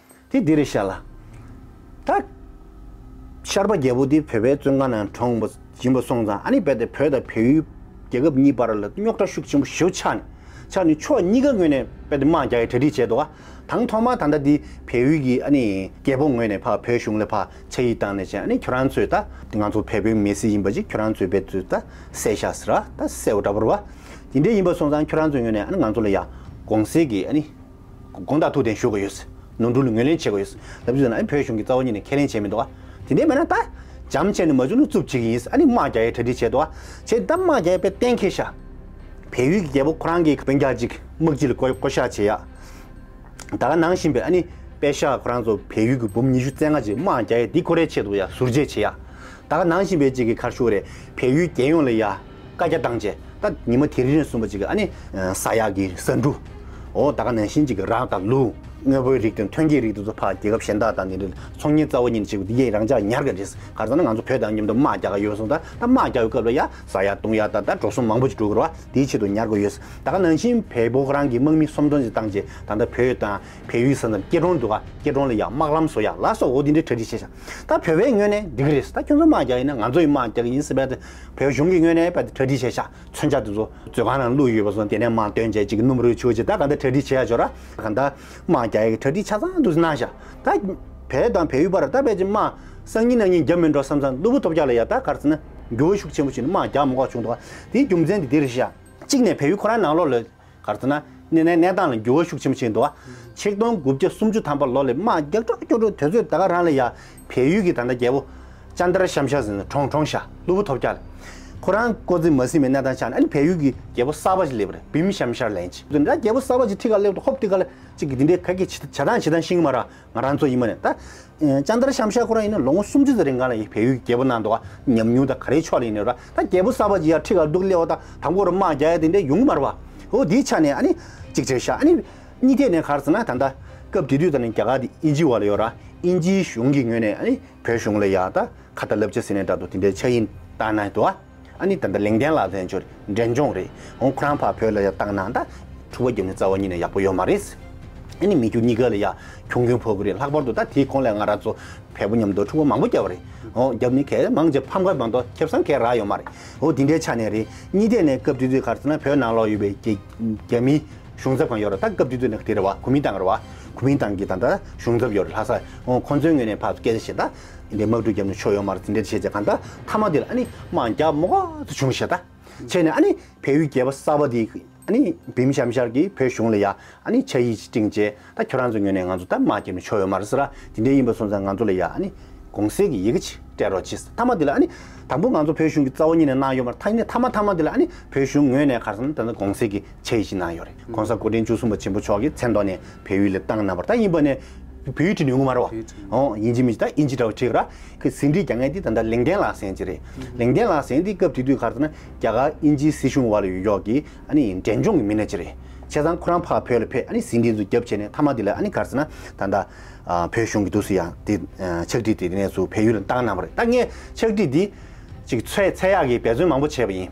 དེ་འདི་རེད་ཤག་ལ། ད་ཤར་པ་རྒྱལ་པོ་འདི་བོད་པའི་བཙོན་ཁང་ནང་གྲོངས་པ་ཡིན་པ་སོང་ཙང་། ཨ་ནི་རྦད་དེ་བོད་དང་བལ་ཡུལ་རྒྱལ་ཁབ་གཉིས་བར་ལ་རྙོག་དྲ་ཤུགས་ཆེན་པོ་ཞེ་པོ་ཆགས་ནས། ཆགས་ནས་ཕྱོགས་གཉིས་ཀ་ངོས་ནས་རྦད་དེ་དམག་རྒྱག་ཡའི་གྲ་སྒྲིག་བྱས་འདུག་ག་དང་ཐོག་མ་ད་ལྟ་འདི་བལ་ཡུལ་གྱི་ཨ་ནི་རྒྱལ་པོ་ངོས་ནས་ཕར་བོད་གཞུང་ལ་ཕར་ཕྱག་ཡིག་བཏང་ནས་བྱས། ཨ་ནི་ཁྱོད་རང་ཚོས་ད་ང་ཚོ་བལ་པོའི་མི་སེར་ཡིན་པ་ཅིག་ཁྱོད་རང་ཚོས་རྦད་དེ་ད་བསད་ཤག་ཟེར་ར། ད་བསད་པ་འདྲ་པོ་རེད་པ། དེ་འདྲ་ཡིན་པ་སོང་ཙང་ཁྱོད་རང་ཚོའི་ངོས་ནས་ཨ་ནི་ང་ཚོ་ལ་ཡ་དགོངས་སེལ་གྱི་ཨ་ནི་དགོངས་དག་ཐུགས་བདེན་ཞུ་དགོས་ཡོད། ནོར་འཁྲུལ་ལ་ངོས་ལེན་བྱེད་དགོས་ཡོད། ལབ་ཙང་ཨ་ནི་བོད་གཞུང་གིས་རྩ་བ་ཉིད་ནས་ཁས་ལེན་བྱས་མི་འདུག་ག་དེ་འདྲ་མེད་ན་ད་འཇམ་བྱས་ནས་མ་བྱུང་ན་རྩུབ་བྱེད་ཀྱི་ཡིན། ཨ་ནི་དམག་རྒྱག་ཡའི་གྲ་སྒྲིག་བྱས་འདུག་ག་བྱས་ད་དམག་རྒྱག་ཡའི་དཔེ་གཏན་འཁེལ་ཤག་བལ་ཡུལ་གྱི་རྒྱལ་པོ་ཁོ་རང་གི་སྤུན་ཀྱག་ཅིག་དམག་སྤྱི་ལ་བསྐོ་བསྐོ་བཞག་བྱེད་ཡ། ད་ག་ནང་བཞིན་པའི་ཨ་ནི་པེ་ཤག་ཁོ་རང་ཚོ་བལ་ཡུལ་གྱི་འབུམ་ཉི་ཤུ་རྩ་ལྔ་ཅིག་དམག་རྒྱག་ཡ་འདི་ཁོ་རའི་ཆེད་དུ་ཡ་ཟུར་བཅད་བྱེད་ཡ། ད་ག་ནང་བཞིན་པའི་ཅིག་གི་ག་རེ་ཞུ་དགོས་རེད། བལ་ཡུལ་རྒྱལ་ཡོངས་ལ་ཡ་བཀའ་རྒྱ་བཏང་བྱས། ད་ཉི་མ་དེ་རིང་རིང་གསུངས་པ་ཅིག་གི་ཨ་ནི་ཟ་ཡག་གི་ཟ་འབྲུ། འོ་ད་ག་ནང་བཞིན་ཅིག་གི་རགས་དང་ལུག་དངོས་པོའི་རིགས་དང་ཐོན་སྐྱེད་རིགས་དེ་ཚོ་ཕར་རྒྱལ་ཁབ་གཞན་དག་དང་དེ་འདྲའི་ཚོང་གཉེར་རྩ་བ་ཉིད་ནས་བྱེད་དགོས། འདི་གས་རང་འཇགས་ཉར་གི་རེད། ག་རེ་ཟེར་ན་ང་ཚོ་བོད་དང་མཉམ་དུ་དམག་རྒྱག་གི་ཡོད་སོང་། ད་ད་དམག་རྒྱག་པའི་སྐབས་ལ་ཡ་ཟ་ཡ་བཏུང་ཡ་ད་ད་འགྲོ་སོང་མང་པོ་ཅིག་འགྲོ་གི་རེད་པ། དེའི་ཆེད་དུ་ཉར་དགོས་ཡོད། ད་ག་ནང་བཞིན་བལ་པོ་ཁོ་རང་གི་དམག་མི་སུམ་སྟོང་ཅིག་བཏང་རྗེས་ད་ལྟ་བོད་དང་བལ་ཡུལ་ས་མཚམས་སྐྱིད་གྲོང་འདུག་ག་སྐྱིད་གྲོང་ལ་ཡ་དམག་ལམ་བཟོ་ཡ་ལ་སོགས་འོ་དེ་འདྲའི་གྲ་སྒྲིག་བྱས་ཤག་ད་བོད་པའི་ངོས་ནས་འགྲིག་གི་རེད། ད་ཁྱོད་ཚོ་དམག་རྒྱག་ཡིན་ན་ང་ཚོ་ཡི་དམག་རྒྱག་གི་ཡིན་ཟེར་བས། ད་བོད་གཞུང་གི་ངོས་ནས་བས་ད་གྲ་སྒྲིག་བྱས་ཤག་མཚོན་ཆ་དེ་ཚོ་མཛོད་ཁང་ནང་བླུགས་ཡོད་པ་སོང་། དེ་ནས་དམག་བཏོན་བྱས་ཅིག་གི་སྣུམ་རོལ་ཆུ་བྱས། ད་ག་འདྲ་གྲ་སྒྲིག་བྱས་ཡ་ཅོ་ར། ག་འདྲ་དམག་རྒྱག་ཡ་གི་གྲ་སྒྲིག་ཆ་ཚང་འདུག་སེ་གནང་ཤག་ད་བལ་དང་བལ་ཡུལ་བར་ད་བས་ཅིག་དམག་སང་ཉིན་གནངས་ཉིན་རྒྱབ་མི་འགྲོ་བསམ་བསམ། གློ་བུར་ཐོལ་རྒྱག་ལ་ཡ་ད་ག་རེ་ཟེར་ན་འགྱུར་བ་ཤུགས་ཆེན་པོ་ཞིག་ནས་དམག་རྒྱག་མ་དགོས་བྱུང་འདུག་ག་དེའི་རྒྱུ་མཚན་དེ་འདི་རེད་ཤག་གཅིག་ནས་བལ་ཡུལ་ཁོ་རང་ནང་ལོགས་ལ་ག་རེ་ཟེར་ན་གནས་གནས་གནས་སྟངས་ལ་འགྱུར་བ་ཤུགས་ཆེན་པོ་ཕྱིན་འདུག་ག་ཆིག་སྟོང་དགུ་བརྒྱ་སུམ་ཅུ་ཐམ་པ་ལོ་ལ་དམག་རྒྱག་འགྲོ་རྒྱག་འགྲོ་དུས་ཚོད་ད་ག་རང་ལ་ཡ་བལ་ཡུལ་གྱི་ད་ལྟ་རྒྱལ་པོ་ ཅན་དར་ཤམ་ཤ་ཟེར་ནས་གྲོང་གྲོང་ཤ་གློ་བུར་ཐོལ་རྒྱག་ལ། ཁོ་རང་ཀོ་ཙི་མ་སྲིད་མའི་གནས་སྟངས་ཆགས་ནས་ཨ་ནི་བལ་ཡུལ་གྱི་རྒྱལ་པོ་གསར་པ་ཞིག་སླེབས་པ་རེད། བིམ་ཤམ་ཤར་ལན་ཅི་འདི་འདྲ་རྒྱལ་པོ་གསར་པ་ཅིག་ཁྲི་ཁར་སླེབས་དུས་ཧོབ་འདི་ག་ལ་ཅིག་གི་འདི་འདྲའི་ག་གི་བྱེད་སྟངས་བྱེད་སྟངས་ཤེས་ཀྱི་མ་རེད། ང་རང་ཚོ་ཡིན་མ་རེད་ད། ཅན་དར་ཤམ་ཤ་ཁོ་རང་ཡིན་ན་ལོ་ངོ་སུམ་ཅུ་ཙམ་རིང་ག་ལ་ཡི་བལ་ཡུལ་གྱི་རྒྱལ་པོ་གནང་འདུག་ག་ཉམས་མྱོང་དང་ག་རེ་ཕྱོགས་ལ་ཡིན་ནའི་ར་ད་རྒྱལ་པོ་གསར་པ་ཅིག་ཡར་ཁྲི་ཁར་འདུག་སླེབས་པ་ད་དང་པོ་ར་དམག་རྒྱག་ཡ་དེ་འདྲ་ཡོང་གི་མ་རེད་བ། འོ་དེའི་ཆ་ནས་ཨ་ནི་ཅིག་བྱས་ཤག་ཨ་ནི་གཉིས་ཐད་ནས་ག་རེ་ཟེར་ན་ད་ལྟ་སྐབས་དེ་དུས་ད་ནི་རྒྱ་གར་དེ་དབྱིན་ཇིའི་འོག་ལ་ཡོད་ར། དབྱིན་ཇིའི་གཞུང་གི་ངོས་ནས་ཨ་ནི་བོད་གཞུང་ལ་ཡ་ད་ཁ་ཏ་བསླབ་བྱ་ཟེར་ནས་འདྲ་འདུག་དེ་འདྲའི་ཕྱག་ཡིག་བཏང་གནང་འདུག་ཨ་ནི་ད་ལྟ་ལེགས་ལྡན་ལགས་ཟེར་མཁན་ཅིག་འབྲས་ལྗོངས་རེད། འོང་ཁོ་རང་ཕར་བོད་ལ་ཡ་བཏང་གནང་ད་འཁྲུག་པ་བརྒྱབ་ནས་རྩ་བ་ཉིད་ནས་ཡག་པོ་ཡོད་མ་རེད། ཨ་ནི་མི་རྒྱུ་གཉིས་ཀ་ལ་ཡ་གྱོང་གུན་ཕོག་གི་རེད། ལྷག་པར་དུ་ད་དེའི་གོང་ལ་ང་རང་ཚོ་བལ་པོ་མཉམ་དུ་འཁྲུག་པ་མང་པོ་བརྒྱབ་པ་རེད། འོ་བརྒྱབ་ནི་གས་མང་ཆེ་ཕམ་ཁ་མ་གཏོགས་ཁེ་བཟང་གས་རག་ཡོད་མ་རེད། འོ་དེ་འདྲའི་ཆ་ནས་རེད། གཉིས་ཐད་ནས་སྐབས་དེ་དུས་ག་རེ་ཟེར་ན་བོད་ནང་ལོགས་ཡོད་པའི་རྒྱ་རྒྱ་མི་གཞུང་ཚབ་གང་ཡོད་རེད། ད་སྐབས་དེ་དུས་ནས་དེ་རེད་བ། གོ་མིན་ཏང་རེད་བ། གོ་མིན་ཏང་གི་ད་ལྟ་གཞུང་ཚབ་ཡོད་རེད། ལྷ་ས། འོ་ཁོང་ཚོའི་ངོས་ནས་ཕར་སྐད་ཆ་བཤད་ད་འདི་དམག་འཁྲུག་བརྒྱབ་ནས་ཆོ་ཡོད་མ་རེད་ཟེར་འདྲ་བཤད་བྱས་གང་ལྟར་མཐའ་མ་དེ་ལ་ཨ་ནི་དམག་རྒྱག་མོ་ག་ཚོ་བྱུང་བཤད་ད། བྱས་ནས་ཨ་ནི་བལ་ཡུལ་རྒྱལ་པོ་གསར་པ་དེ་ཨ་ནི་བིམ་ཤམ་ཤར་གྱིས་བོད་གཞུང་ལ་ཡ་ཨ་ནི་ཕྱག་ཡིག་ཅིག་སྤྲིངས་བྱས་ད་ཁྱོད་རང་ཚོའི་ངོས་ནས་ང་ཚོ་ད་དམག་རྒྱབ་ནས་ཆོ་ཡོད་མ་རེད་ཟེར་ར། དེ་འདྲ་ཡིན་པ་སོང་ཙང་ང་ཚོ་ལ་ཡ་ཨ་ནི་དགོངས་སེལ་གྱི་ཡི་གེ་ཅིག་སྤྲད་རོགས་གྱིས། མཐའ་མ་དེ་ལ་ཨ་ནི་དང་པོ་ང་ཚོ་བོད་གཞུང་གིས་རྩ་བ་ཉིད་ནས་གནང་ཡོད་མ་རེད། ད་ཡིན་ནའི་མཐའ་མ་མཐའ་མ་དེ་ལ་ཨ་ནི་བོད་གཞུང་ངོས་ནས་ག་རེ་ཟེར་ན་ད་ལྟ་དགོངས་སེལ་གྱི་ཕྱག་ཡིག་ཅིག་གནང་ཡོད་རེད། ༸གོང་ས་སྐུ་ཕྲེང་བཅུ་གསུམ་པ་ཆེན་པོ་མཆོག་གི་མཚན་ཐོག་ནས་བལ་ཡུལ་ལ་བཏང་གནང་བ་རེད། ད་ཡིན་པ་ནས་བོད་ཡིག་བྲིས་ནས་ཡོང་གི་མ་རེད་བ། བོད་ཡིག་བྲིས་ཨོ་དབྱིན་ཇི་མི་ད་དབྱིན་ཇི་འདྲ་བོ་བྲིས་ར། ཁོས་ཟིན་བྲིས་རྒྱག་མཁན་དེ་ད་ལྟ་ལེགས་ལྡན་ལགས་ཟེར་མཁན་ཅིག་རེད། ལེགས་ལྡན་ལགས་ཟེར་མཁན་དེ་སྐབས་དེ་དུས་ག་རེ་ཟེར་ན་རྒྱ་གར་དབྱིན་ཇིའི་སྲིད་གཞུང་འོག་ལ་ཡོད་ཡོད་ཀྱི་ཨ་ནི་འབྲས་ལྗོངས་ཀྱི་མི་སྣ་ཅིག་རེད། བྱས་ཙང་ཁོ་རང་ཕར་བོད་ལ་ཕེབས་ཨ་ནི་ཟིན་བྲིས་ཚོ་བརྒྱབ་བྱས་ནས་མཐའ་མ་དེ་ལ་ཨ་ནི་ག་རེ་ཟེར་ན་ད་ལྟ་ཨ་བོད་གཞུང་གི་འདུག་སེ་ཡ་དེ་ཨ་ཕྱག་བྲིས་དེ་དེ་ནས་ཚུར་བལ་ཡུལ་ལ་བཏང་གནང་བ་རེད། ད་ངས་ཕྱག་བྲིས་འདི་ཅིག་ཚད་ཚད་ཡག་གི་འབད་བརྩོན་མང་པོ་བྱས་པ་ཡིན།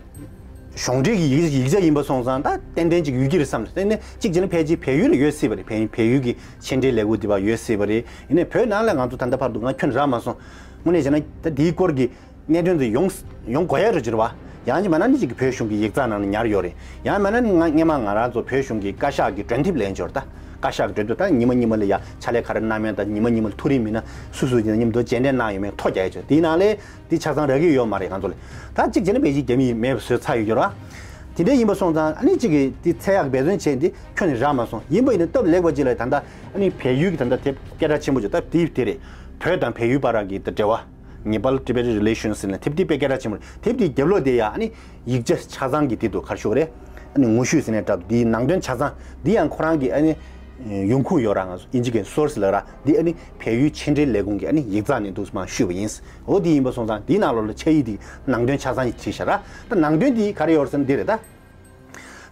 གཞུང་འབྲེལ་གྱི་ཡིག་ཡིག་ཆ་ཡིན་པ་སོང་ཙང་ད་ཏན་ཏན་ཅིག་ཡོད་ཀྱི་རེད་བསམ། ཏན་ཏན་གཅིག་བྱས་ན་ཕལ་ཆེར་བལ་ཡུལ་ལ་ཡོད་སྲིད་པ་རེད། བལ་བལ་ཡུལ་གྱི་ཕྱི་འབྲེལ་ལས་ཁུངས་དེ་བ་ཡོད་སྲིད་པ་རེད། ཡིན་ནའི་བོད་ནང་ལ་ང་ཚོ་ད་ལྟ་བར་དུ་ང་ཁྱོན་རག་མ་སོང་། དངོས་གནས་བྱས་ན་ད་དེའི་སྐོར་གྱི་གནད་དོན་དེ་ཡོང་ཡོང་དགོས་ཡ་རེད་ཅེས་རེད་བ། ཡང་ཅིག་མ་ན་ནི་ཅིག་གི་བོད་གཞུང་གི་ཡིག་ཚང་ནང་ལ་ཉར་ཡོད་རེད། ཡང་མ་ན་ནི་ང་སྔོན་མ་ང་རང་ཚོ་བོད་གཞུང་གི་བཀའ་ཤག་གི་མགྲོན་ཐེབས་ལེན་འབྱོར་ད། བཀའ་ཤག་གི་མགྲོན་ཐེབས་ད་ཉི་མ་ཉི་མ་ལ་ཡ་ཕྱག་ལས་ག་རེ་གནང་མིན་ད་ཉི་མ་ཉི་མ་ལ་ཐུགས་རེ་མིན་ན་སུ་སུ་ཡིན་ན་མཉམ་དུ་མཇལ་འཕྲད་གནང་ཡོད་མེད་ཐོ་རྒྱག་ཡ་ཅིག་དེའི་ནང་ལས། འདི་ཆ་ཚང་རག་གི་ཡོད་མ་རེད་ང་ཚོ་ལ། ད་གཅིག་བྱས་ན་ཕལ་ཆེར་རྒྱ་མི་ཡིས་མེད་པ་བཟོས་ཚར་ཡོད་ཀྱི་རེད་བ། དེ་འདྲ་ཡིན་པ་སོང་ཙང་ཨ་ནི་གཅིག་གིས་འདི་ཚད་ཡག་འབད་བརྩོན་བྱས་འདི་ཁྱོན་ནས་རག་མ་སོང་། ཡིན་པ་ཡིན་ན་སྟབས་ལེགས་པ་ཅིག་ལ་ད་ལྟ་ཨ་ནི་བལ་ཡུལ་གྱི་ད་ལྟ་དེབ་སྐད་གྲགས་ཆེན་པོ་ཅིག་ད་དེ་དེ་རེད། བོད་དང་བལ་ཡུལ་བར་གྱི་ད་འབྲེལ་བ། Nepal Tibet Relations ཟེར་ནས་དེབ་དེ་དཔེ་སྐད་གྲགས་ཆེན་པོ་རེད། དེབ་དེའི་རྒྱབ་ལོགས་དེ་ཡ་ཨ་ནི་ཡིག་ཆ་ཆ་ཚང་གི་དེ་འདུག་ག་རེ་ཞུ་དགོས་རེད། ཨ་ནི་ངོ་བཤུས་ཟེར་ནས་འདྲ་འདུག་དེའི་ནང་དོན་ཆ་ཚང་འདི་ཡང་ཁོ་རང་གི་ཨ་ནི་ཡོང་ཁུངས་ཡོད་ར། ང་ཚོ་དབྱིན་ཇི་གི་སོར་སི་ལབ་ར། འདི་ཨ་ནི་བལ་ཡུལ་ཕྱི་འབྲེལ་ལས་ཁུངས་ཀྱི་ཨ་ནི་ཡིག་ཚང་ནས་འདུག་མར་བཤུས་པ་ཡིན། འོ་འདི་ཡིན་པ་སོང་ཙང་འདིའི་ནང་ལོགས་ལ་ཕྱག་ཡིག་འདི་ནང་དོན་ཆ་ཚང་ཞིག་བྲིས་བཞག་ར། ད་ནང་དོན་འདི་ག་རེ་ཡོད་ཟེར་ན་འདི་རེད་ད།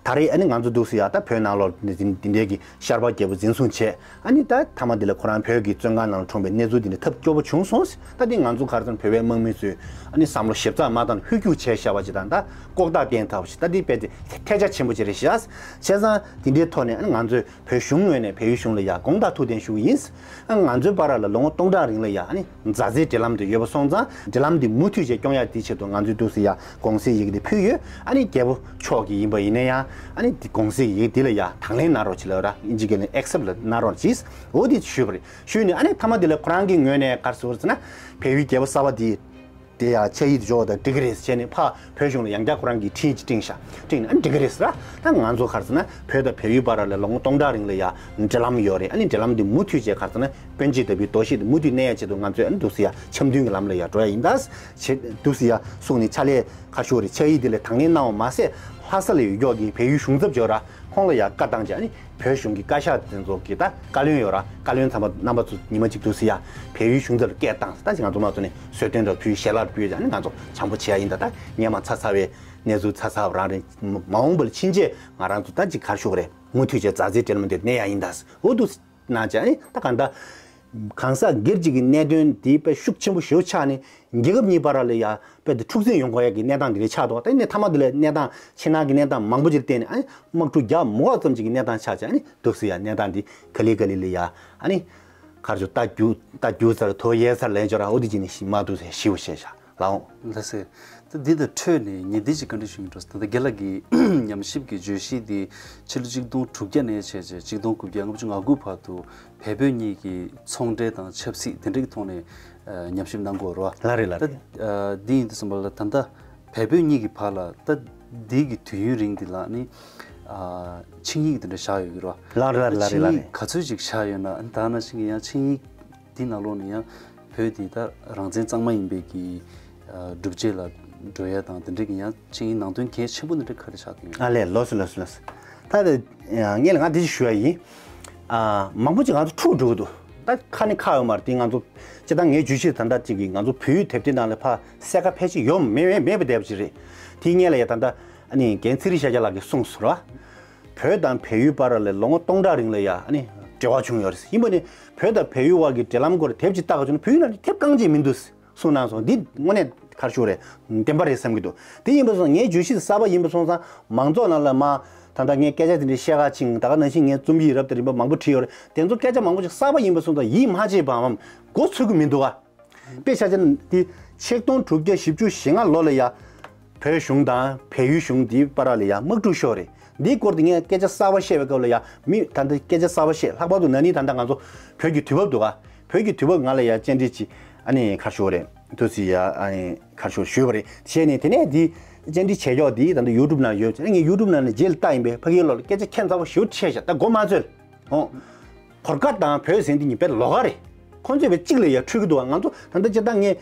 ད་རེས་ཨ་ནི་ང་ཚོ་འདུག་སེ་ཡ་ད་བོད་ནང་ལོགས་འདི་འདི་འདྲའི་གི་ཤར་པ་རྒྱལ་པོ་འཛིན་བཟུང་བྱས། ཨ་ནི་ད་མཐའ་མ་འདི་ལ་ཁོ་རང་བོད་ཀྱི་བཙོན་ཁང་ནང་ལ་གྲོངས་པའི་གནས་ཚུལ་འདི་ནི་ཐབས་སྐྱོ་པོ་བྱུང་སོང་ཟེར། ད་འདི་ང་ཚོ་ག་རེ་ཟེར་ན་བོད་པའི་དམག་མི་ཚོས་ཨ་ནི་བསམ་བློ་ཞིབ་ཚགས་མ་བཏང་ཧུར་བརྒྱུག་བྱས་བཞག་པ་ཅིག་དང་ད་ལྐོག་རྟགས་བསྟན་ཐབས་ཤིག་ད་འདི་དཔེ་དེ་ཐལ་ཆ་ཆེན་པོ་ཅིག་རེད་ཤག་བྱས་ཙང་འདི་འདྲའི་ཐོག་ནས་ཨ་ནི་ང་ཚོས་བོད་གཞུང་ངོས་ནས་བལ་ཡུལ་གཞུང་ལ་ཡ་དགོངས་དག་ཐུགས་བདེན་ཞུ་གི་ཡིན། ཨ་ང་ཚོའི་བར་ལ་ལོ་ངོ་སྟོང་ཕྲག་རིང་ལ་ཡ་ཨ་ནི་མཛའ་བརྩེའི་འབྲེལ་ལམ་དེ་ཡོད་པ་སོང་ཙང་འབྲེལ་ལམ་འདི་མུ་མཐུད་བྱས་སྐྱོང་ཡ་དེའི་ཆེད་དུ་ང་ཚོས་འདུག་སེ་ཡ་དགོངས་སེལ་ཡི་གེ་དེ་ཕུལ་ཡོད། ཨ་ནི་རྒྱལ་པོ་མཆོག་གིས་ཡིན་པ་ཡིན་ན་ཡང་ཨ་ནི་དེ་དགོངས་སེལ་ཡི་གེ་འདི་ལ་ཡ་དང་ལེན་གནང་རོགས་བྱེད་ལབ་ར། དབྱིན་ཇི་སྐད་ནས་ཨེག་སེབ་ལ་གནང་རོགས་གྱིས། འོ་དེ་ཞུས་པ་རེད། ཞུས་ནས་ཨ་ནི་མཐའ་མ་དེ་ལ་ཁོ་རང་གི་ངོས་ནས་ག་རེ་ཟེར་བ་ཟེར་ན་བལ་ཡུལ་རྒྱལ་པོ་གསར་པ་དེ་དེ་ཡང་ཆ་ཡིག་འཇོག་དང་འགྲིག་གི་རེད་ཟེར་ནས་ཕར་བོད་གཞུང་ལ་ཡང་བསྐྱར་ཁོ་རང་གིས་འཕྲིན་ཅིག་སྤྲིངས་ཤག་སྤྲིངས་ནས་ཨ་འགྲིག་གི་རེད་ཟེར། ད་ང་ཚོ་ག་རེ་ཟེར་ན་བོད་དང་བལ་ཡུལ་བར་ལ་ལོ་ངོ་སྟོང་ཕྲག་རིང་ལ་ཡང་འབྲེལ་ལམ་ཡོད་རེད། ཨ་ནི་འབྲེལ་ལམ་འདི་མུ་མཐུད་བྱས་ག་རེ་ཟེར་ན་སྤུན་མཆེད་ལྟ་བུའི་འདུ་ཤེས་འདི་མུ་མཐུད་གནས་ཡ་ཆེད་དུ་ང་ཚོས་ཨ་ནི་འདུག་སེ་ཡ་འཆམ་མཐུན་གྱི་ལམ་ལ་ཡ་འགྲོ་ཡ་ཡིན་ད་ཟེར་འདུག་སེ་ཡ་གསུངས་ནས་ཕྱག་ལས་ཁ་ཤོར་རེད། ཆ་ཡིག་འདི་ལ་དང་ལེན་གནང་བ་མ་ཟད་ལྷ་ས་ལ་ཡོད་ཀྱོག་གི་བལ་ཡུལ་གཞུང་ཚབ་ཡོད་ར། ཁོང་ལ་ཡ་བཀའ་བཏང་བྱས་ཨ་ནི། བོད་གཞུང་གི་བཀའ་ཤག་དེ་ཚོ་གི་ད་བཀའ་བློན་ཡོད་ར། བཀའ་བློན་ཚང་མ་རྣམ་པ་ཚོ་ཉི་མ་གཅིག་འདུག་སེ་ཡ་བལ་ཡུལ་གཞུང་ཚབ་ལ་སྐད་བཏང་ཟེར། ད་ཅིག་ང་ཚོ་མ་ཚོ་ནས་གསོལ་སྟོན་འདྲ་ཕུལ་ཡ་ཨ་ནི་ང་ཚོ་བྱམས་པོ་བྱེད་ཡ་ཡིན་ད། ད་སྔོན་མ་ཚ་ཚ་བའི་གནས་ཚུལ་ཚ་ཚ་བ་རང་རེད། མ་འོངས་པ་ལ་ཕྱིན་ཆད་ང་རང་ཚོ་ད་ཅིག་ག་རེ་ཞུ་དགོས་རེད། མུ་མཐུད་བྱས་མཛའ་བརྩེའི་འབྲེལ་ལམ་དེ་གནས་ཡ་ཡིན་ད་ཟེར། འོ་འདུག་སེ་གནང་བྱས་ཨ་ནི་ད་གང་ལྟར། གང་ཟག་སྒེར་གཅིག་གི་གནད་དོན་དེ་དཔེ་ཤུགས་ཆེན་པོ་ཞེ་པོ་ཆགས་ནས་རྒྱལ་ཁབ་གཉིས་བར་ལ་ཡ་དཔེ་དེ་འཁྲུག་འཛིང་ཡོང་དགོས་ཡ་གི་གནས་སྟངས་དེ་རེད་ཆགས་འདུག་ད་ནས་མཐའ་མ་དེ་ལ་གནས་སྟངས་ཕྱི་ནང་གི་གནས་སྟངས་མང་པོ་ཅིག་ལ་བརྟེན་ནས་ཨ་ནི་དམག་འཁྲུག་རྒྱག་མ་དགོས་ཙམ་ཅིག་གི་གནས་སྟངས་ཆགས་བྱས། ཨ་ནི་འདུག་སེ་ཡ་གནས་སྟངས་འདི་ག་ལེ་ག་ལེ་ལ་ཡ་ཨ་ནི་ག་རེ་ཞུ་རྟ་རྒྱུག་རྟ་རྒྱུག་ཚར་དོ་གཡས་ཚར་ལན་འབྱོར་ར། འོ་དེ་ཅིག་ནས་ཤི་མ་འདུག་ཟེར་ཞིའུ་བྱས་ཤག་ལའོ། ལགས་སེ། ད་འདི་དང་འཕྲོས་ནས་ངས་འདི་ཅིག་བཀའ་འདྲི་ཞུ་གི་འགྲོ། ད་ལྟ་རྒན་ལགས་ཀྱིས་ཉམས་ཞིབ་ཀྱི་བརྗོད་གཞི་འདི་ཕྱི་ལོ་གཅིག་སྟོང་དྲུག་བརྒྱ་ནས་བྱས་བྱས་གཅིག་སྟོང་དགུ་བརྒྱ་ལྔ་བཅུ་ང་དགུ་བར་དུ་བལ་བོད་གཉིས་ཀྱི་ཚོང་འབྲེལ་དང་ཆབ་སྲིད་དེ་འདྲ་གི་ཐོག་ནས་ཨ་ཉམས་ཞིབ་གནང་གི་ཡོད་རེད་བ། ལགས་རེད་ལགས་རེད། ད་ཨ་འདི་ཡིན་དུས་ཙམ་པ་ལ་ད་ལྟ་བལ་བོད་གཉིས་ཀྱི་བར་ལ་ད་འདི་གི་དུས་ཡུན་རིང་འདི་ལ་ནི་ཨ་ཆིངས་ཡིག་དེ་འདྲ་བཞག་ཡོད་ཀྱི་རེད་བ། ལགས་རེད་ལགས་རེད་ལགས་རེད། ཆིངས་ཡིག་ག་ཚོད་ཅིག་བཞག་ཡོད་ན། ད་ནང་བཞིན་གྱི་ཡང་ཆིངས་ཡིག་འདི་ནང་ལོགས་ནས་ཡང་ བོད་འདི་ད་རང་བཙན་གཙང་མ་ཡིན་པའི་གི་ཨ་སྒྲུབ་བྱེད་ལ་འགྲོ་ཡ་དང་དེ་འདྲའི་གི་ཡང་ཆིངས་ཡིག་ནང་དོན་གལ་ཆེན་པོ་འདི་འདྲ་ག་རེ་ཆགས་ཀྱི་ཡོད། ཨ་ལས། ལགས་སོ་ལགས་སོ་ལགས་སོ། ད་དེ་ངས་ལ་ང་དེ་ཞུ་ཡ་ཡིན། ཨ་མང་པོ་ཅིག་ང་ཚོ་འཁྲུག་འགྲོ་གི་འདུག་ད་ཁ་ནས་ཁ་ཡོད་མ་རེད། དེ་ང་ཚོ་སྤྱིར་བཏང་ངའི་བརྗོད་གཞི་ད་ལྟ་ཅིག་གིས་ང་ཚོ་བོད་ཡིག་དེབ་ཐེར་ནང་ལ་ཕ་གསལ་ཁ་ཕལ་ཆེར་ཡོད་མེད་མེད་མེད་པ་དེ་ཅིག་རེད། དེ་སྔོན་ལ་ཡ་ད་ལྟ་ཨ་ནི་རྒན་ཚེ་རིང་ཤཱཀྱ་ལགས་ཀྱིས་གསུངས་སོང་ར། བོད་དང་བལ་ཡུལ་བར་ལ་ལོ་ངོ་སྟོང་ཕྲག་རིང་ལ་ཡ་ཨ་ནི་འབྲེལ་བ་བྱུང་ཡོད་རེད། ཡིན་པ་ནི་བོད་དང་བལ་ཡུལ་བར་གྱི་འབྲེལ་ལམ་སྐོར་དེབ་ཅིག་བལྟ་ག་བྱུང་ན་བོད་ཡུལ་ནང་ནས་དེབ་རྐང་གཅིག་མི་འདུག་གསུངས་གནང་སོང་། འདི་དངོས་གནས་ག་རེ་ཞུ་དགོས་རེད། བདེན་པ་རེད་བསམ་གྱི་འདུག་དེ་ཡིན་པ་སོང་ངའི་བརྗོད་གཞི་གསར་པ་ཡིན་པ་སོང་ཙང་མང་ཚོགས་ནང་ལ་མ་ད་ལྟ་ངས་སྐད་ཆ་དེ་འདྲའི་བཤད་ག་ཕྱིན། ད་ག་ནང་བཞིན་ངས་རྩོམ་ཡིག་རབ་དང་རིམ་པ་མང་པོ་བྲིས་ཡོད་རེད། དེ་ཚོ་སྐད་ཆ་མང་པོ་ཞིག་གསར་པ་ཡིན་པ་སོང་ཙང་ཡིད་མ་ཆེས་པའམ་མགོ་ཚོད་ཀྱི་མི་འདུག་ཨ། དཔེ་ཆ་བཞག་ན་འདི་ཆིག་སྟོང་དྲུག་བརྒྱ་བཞི་བཅུ་ཞེ་ལྔ་ལོ་ལ་ཡ། བོད་གཞུང་དང་བལ་ཡུལ་གཞུང་འདིའི་བར་ལ་ཡ་དམག་འཁྲུག་ཤོར་རེད། འདིའི་སྐོར་དེ་ངས་སྐད་ཆ་གསར་པ་བཤད་པའི་སྐབས་ལ་ཡ་མི་ད་ལྟ་སྐད་ཆ་གསར་པ་བཤད། ལྷག་པར་དུ་ན་ནིང་ད་ལྟ་ང་ཚོ་བོད་ཀྱི་དུས་བབ་འདུག་ག་བོད་ཀྱི་དུས་བབ་ནང་ལ་ཡ་བཅར་འདྲི་ཅིག་ཨ་ནི་ག་རེ་ཞུ་དགོས་རེད། དུ་སི་ཡ་ཨ་ནི་ག་རེ་ཞུ་ཞུས་པ་རེད། བྱས་ནས་དེ་ནས་འདི་བཅར་འདྲི་བྱས་ཀྱོག་འདི་ད་ལྟ་ཡུ་ཊུབ་ནང་ཡོད། ངས་ཡུ་ཊུབ་ནང་ནས་རྗེས་ལ་ལྟ་ཡིན་པས། ཕ་གིའི་ལོག་ལ་སྐད་ཆ་ཁྱད་མཚར་པོ་ཞེ་པོ་བཤད་ཤག་ད་མགོ་མ་ཚོས། ཨོ། གོར་ཁ་དང་བོད་ཟེར་འདི་གཉིས་དཔེ་ལོགས་ཀ་རེད། ཁོང་ཚོས་དཔེ་གཅིག་ལ་ཡ་འཁྲུལ་གྱི་འདུག་ང་ཚོ་ད་ལྟ་སྤྱིར་བཏང་ངས་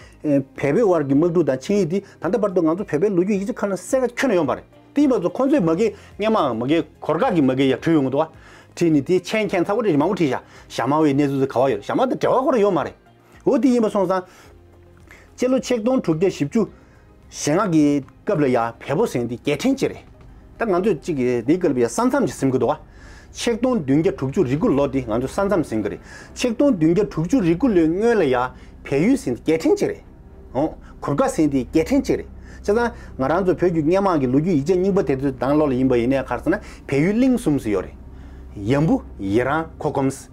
ཨེ་བལ་བོད་དབར་གྱི་དམག་འཁྲུག་དང་ཆིངས་ཡིག་འདི་ད་ལྟ་བར་དུ་ང་ཚོ་བོད་པའི་ལོ་རྒྱུས་ཡིག་ཆ་ཁག་ནང་གསལ་ཁ་ཁྱོན་ནས་ཡོད་མ་རེད། དེ་ཡིན་པ་ཚོ་ཁོང་ཚོས་མ་གི་སྔོན་མའང་མ་གི་གོར་ཁ་གི་མ་གི་ཡ་འཁྲུལ་ཡོང་གི་འདུག་བ། བྲིས་ནས་དེ་མཆན་ཁྱད་མཚར་པོ་རེ་མང་པོ་བྲིས་བཞག་ཞྭ་དམར་བའི་གནས་ཚུལ་ཚོ་ག་བ་ཡོད། ཞྭ་དམར་དང་འབྲེལ་བ་ཁོ་རང་ཡོད་མ་རེད། འོ་དེ་ཡིན་པ་སོང་ཙང་། སྤྱི་ལོ་ཆིག་སྟོང་དྲུག་བརྒྱ་བཞི་བཅུ་ཞེ་ལྔ་གི་སྐབས་ལ་ཡ་བལ་པོ་ཟེར་འདི་རྒྱལ་ཕྲན་གཅིག་རེད། ད་ང་ཚོས་གཅིག་གི་འདིའི་སྐབས་ལ་ཡ་ས་མཚམས་ཀྱི་ཟིན་གྱི་འདུག་བ། ཆིག་སྟོང་བདུན་བརྒྱ་དྲུག་ཅུ་རེ་དགུ་ལོ་འདི་ང་ཚོ་ས་མཚམས་ཟིན་གྱི་རེད། ཆིག་སྟོང་བདུན་བརྒྱ་དྲུག་ཅུ་རེ་དགུ་ལོའི་སྔོན་ལ་ཡ་བལ་ཡུལ་ཟེར་འདི་རྒྱལ་ཕྲན་གཅིག་རེད། འོ། གུར་དཀར་ཟེར་འདི་རྒྱལ་ཕྲན་གཅིག་རེད། བྱས་ཙང་ང་རང་ཚོ་བོད་ཀྱི་སྔོན་མ་གི་ལོ་རྒྱུས་ཡིག་ཆ་རྙིང་པ་དེ་ཚོའི་ནང་ལོགས་ལ་ཡིན་པ་ཡིན་ནའི་ག་རེ་ཟེར་ན་བལ་ཡུལ་གླིང་གསུམ་ཟེར་ཡོད་རེད། ཡམ་བུ། ཡི་རང་། ཁོ་ཁོམ་སི།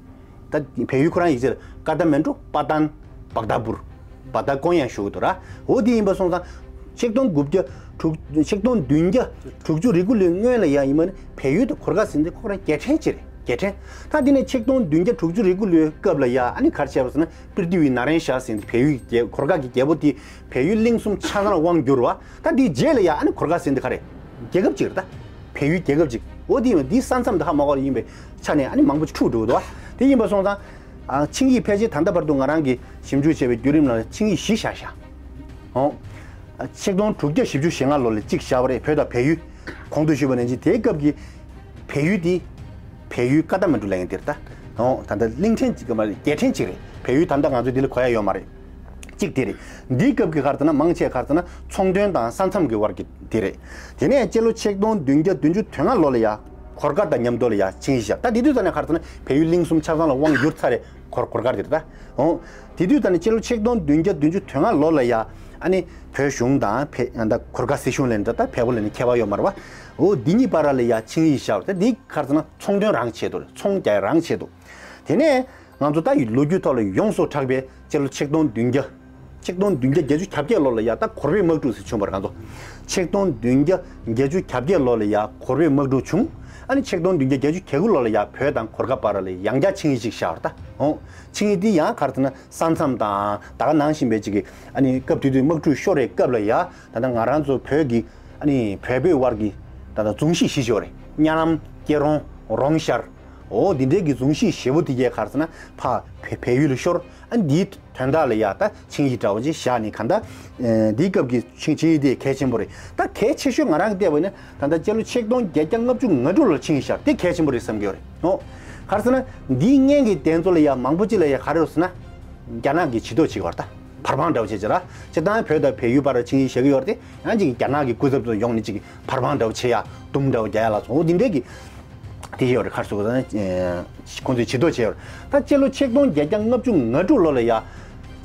ད་བལ་ཡུལ་ཁོ་རང་ཡིག་ཆ་ལ་ཀ་ཐ་མན་ཌུ། པ་ཏན། བག་དཱ་པུར། བ་ད་ཀོན་ཡང་ཞུ་གི་འདུག་ར། འོ་དེ་ཡིན་པ་སོང་ཙང་། ཆིག་སྟོང་དགུ་བརྒྱ་དྲུག་ཆིག་སྟོང་བདུན་བརྒྱ་དྲུག་ཅུ་རེ་དགུ་ལོའི་སྔོན་ལ་ཡང་ཡིན་པ་ནི་བལ་ཡུལ་དང་གུར་དཀར་ཟེར་འདི་ཁོ་རང་རྒྱལ་ཕྲན་གཅིག་རེད། རྒྱལ་ཕྲན། ད་དེ་ནས་ཆིག་སྟོང་བདུན་བརྒྱ་དྲུག་ཅུ་རེ་དགུ་ལོའི་སྐབས་ལ་ཡ་ཨ་ནི་ག་རེ་བྱས་པ་ཟེར་ན་པིར་ཏི་བི་ན་རན་ཤཱ་ཟེར་འདི་བལ་ཡུལ་གྱི་རྒྱལ་གུར་དཀར་གྱི་རྒྱལ་པོ་དེ་བལ་ཡུལ་གླིང་གསུམ་ཆ་ཚང་ལ་དབང་བསྒྱུར་བ། ད་དེའི་རྗེས་ལ་ཡ་ཨ་ནི་གུར་དཀར་ཟེར་འདི་ག་རེ། རྒྱལ་ཁབ་ཅིག་རེད་ད། བལ་ཡུལ་རྒྱལ་ཁབ་ཅིག་འོ་དེ་ཡིན་པ་འདི་ས་མཚམས་འདི་ཧ་མ་གོ་བ་ཡིན་པའི་ཆ་ནས་ཨ་ནི་མང་པོ་ཅིག་འཁྲུག་འགྲོ་གི་འདུག་བ། དེ་ཡིན་པ་སོང་ཙང་། ཨ་ཆིངས་ཡིག་ཕལ་ཆེར་ད་ལྟ་བར་དུ་ང་རང་གིས་ཞིབ་འཇུག་བྱས་པའི་བརྒྱུད་རིམ་ནང་ལ་ཆིངས་ཡིག་བཞི་བཞག་བཞག་འོ། ཆིག་སྟོང་དྲུག་བརྒྱ་བཞི་བཅུ་ཞེ་ལྔ་ལོ་ལ་གཅིག་བཞག་པ་རེད། བོད་དང་བལ་ཡུལ། གོང་དུ་ཞུས་པ་ནང་བཞིན་དེའི་སྐབས་ཀྱི་བལ་ཡུལ་འདི་བལ་ཡུལ་ཀ་ཐ་མན་ཌུ་ལབ་མཁན་དེ་རེད་ད། འོ་ད་ལྟ་གླིང་ཕྲན་གཅིག་གི་མ་རེད། རྒྱལ་ཕྲན་གཅིག་རེད། བལ་ཡུལ་ད་ལྟ་ང་ཚོས་འདི་ལ་གོ་ཡ་ཡོད་མ་རེད། གཅིག་དེ་རེད། འདིའི་སྐབས་ཀྱི་ག་རེ་ཟེར་ན་མང་ཆེ་ག་རེ་ཟེར་ན་ཚོང་དོན་དང་ས་མཚམས་ཀྱི་དབར་གྱི་དེ་རེད། དེ་ནས་སྤྱི་ལོ་ཆིག་སྟོང་བདུན་བརྒྱ་བདུན་ཅུ་དོན་ལྔ་ལོ་ལ་ཡ་གོར་དཀར་དང་མཉམ་དུ་ལ་ཡ་ཆིངས་ཡིག་བཞག་ད་དེ་དུས་ཙམ་ནས་ག་རེ་ཟེར་ན་བལ་ཡུལ་གླིང་གསུམ་ཆ་ཚང་ལ་དབང་བསྒྱུར་ཚར་རེད། གོར་གོར་དཀར་དེ་རེད་ད། འོ། དེ་དུས་ཙམ་ནས་སྤྱི་ལོ་ཆིག་སྟོང་བདུན་བརྒྱ་བདུན་ཅུ་དོན་ལྔ་ལོ་ལ་ཡ་ཨ་ནི་བོད་གཞུང་དང་བལ་ད་གོར་དཀར་སྲིད་གཞུང་ལབ་ནས་ད་བལ་པོ་ལབ་ནས་ཁྱད་པར་ཡོད་མ་རེད་བ། འོ་འདི་གཉིས་བར་ལ་ཡ་ཆིངས་ཡིག་བཞག་ད་འདི་ག་རེ་ཟེར་ན་ཚོང་དོན་རང་ཆེད་དུ་རེད། ཚོང་རྒྱག་རང་ཆེད་དུ། དེ་ནས། ང་ཚོ་ད་ཡི་ལོ་རྒྱུས་ཐོག་ལ་ཡོངས་སུ་གྲགས་པའི་སྤྱི་ལོ་ཆིག་སྟོང་བདུན་བརྒྱ། ཆིག་སྟོང་བདུན་བརྒྱ་བརྒྱད་ཅུ་གྱ་བརྒྱད་ལོ་ལ་ཡ་ད་གོར་པའི་དམག་འཁྲུག་ཟེར་བྱུང་བ་རེད། ང་ཚོ་ཆིག་སྟོང་བདུན་བརྒྱ་བརྒྱད་ཅུ་གྱ་བརྒྱད་ལོ་ལ་ཡ་གོར་པའི་དམག་འཁྲུག་བྱུང་། ཨ་ནི་ཆིག་སྟོང་བདུན་བརྒྱ་བརྒྱད་ཅུ་གྱ་དགུ་ལོ་ལ་ཡ་བོད་དང་གོར་ཁ་བར་ལ་ཡང་བསྐྱར་ཆིངས་ཡིག་ཅིག་བཞག་པ་རེད་ད། འོ། ཆིངས་ཡིག་འདི་ཡང་ག་རེ་ཟེར་ན་ས་མཚམས་དང་ད་ག་ནང་བཞིན་པའི་ཅིག་གི་ཨ་ནི་སྐབས་དེ་དུས་དམག་འཁྲུག་ཤོར་བའི་སྐབས་ལ་ཡ་ད་ལྟ་ང་རང་ཚོ་བོད་ཀྱི་ཨ་ནི་བལ་པོའི་དབར་གྱི་ད་ལྟ་རྫོང་གཞི་བཞི་ཅིག་ཡོད་རེད། གཉའ་ལམ། སྐྱིད་རོང་། རོང་ཤར། འོ་འདི་འདྲའི་གི་རྫོང་གཞི་བཞི་པོ་དེ་གས་ག་རེ་ཟེར་ན་ཕ་བལ་བལ་ཡུལ་ལ་ཤོར། ཨ་འདིའི་དོན་དག་ལ་ཡ་ད་ཆིངས་ཡིག་འདྲ་བོ་ཅིག་བཞག་ནས་གང་ལྟར། ཨེ་འདིའི་སྐབས་ཀྱི་ཆིངས་ཆིངས་ཡིག་དེ་གལ་ཆེན་པོ་རེད། ད་གལ་ཆེ་ཤོས་ང་རང་གིས་བལྟས་པ་ཡིན་ན་ད་ལྟ་སྤྱི་ལོ་ཆིག་སྟོང་བརྒྱད་བརྒྱ་ལྔ་བཅུ་ང་དྲུག་ལོར་ཆིངས་ཡིག་བཞག་དེ་གལ་ཆེན་པོ་རེད་བསམ་གྱི་ཡོད་རེད། འོ། ག་རེ་ཟེར་ན་འདིའི་སྔོན་གྱི་དེ་ཚོ་ལ་ཡ་མང་པོ་ཅིག་ལ་ཡ་ག་རེ་རེད་ཟེར་ན། རྒྱ་ནག་གིས་བྱི་དོར་བྱེད་ཀྱི་ཡོད་རེད་ད། བར་དཔང་འདྲ་བོ་བྱེད་ཀྱི་ར། སྤྱིར་བཏང་བོད་དང་བལ་ཡུལ་བར་ཆིངས་ཡིག་བཞག་གི་ཡོད་རེད་དེ། ཡང་ཅིག་རྒྱ་ནག་གི་སྐུ་ཚབ་ཚོ་ཡོང་ནས་ཅིག་བར་དཔང་འདྲ་བོ་བྱེད་ཡ། དུམ་འདྲ་བོ་རྒྱག་ཡ་ལ་སོགས་འོ་འདི་འདྲའི་གི། དེ་ཡོད་རེད། ག་རེ་ཟེར་དགོས་ཟེར་ན། ཁོང་ཚོས་བྱི་དོར་བྱས་ཡོད་རེད། ད་སྤྱི་ལོ་ཆིག་སྟོང་བརྒྱད་བརྒྱ་ལྔ་བཅུ་ང་དྲུག་ལོ་ལ་ཡ།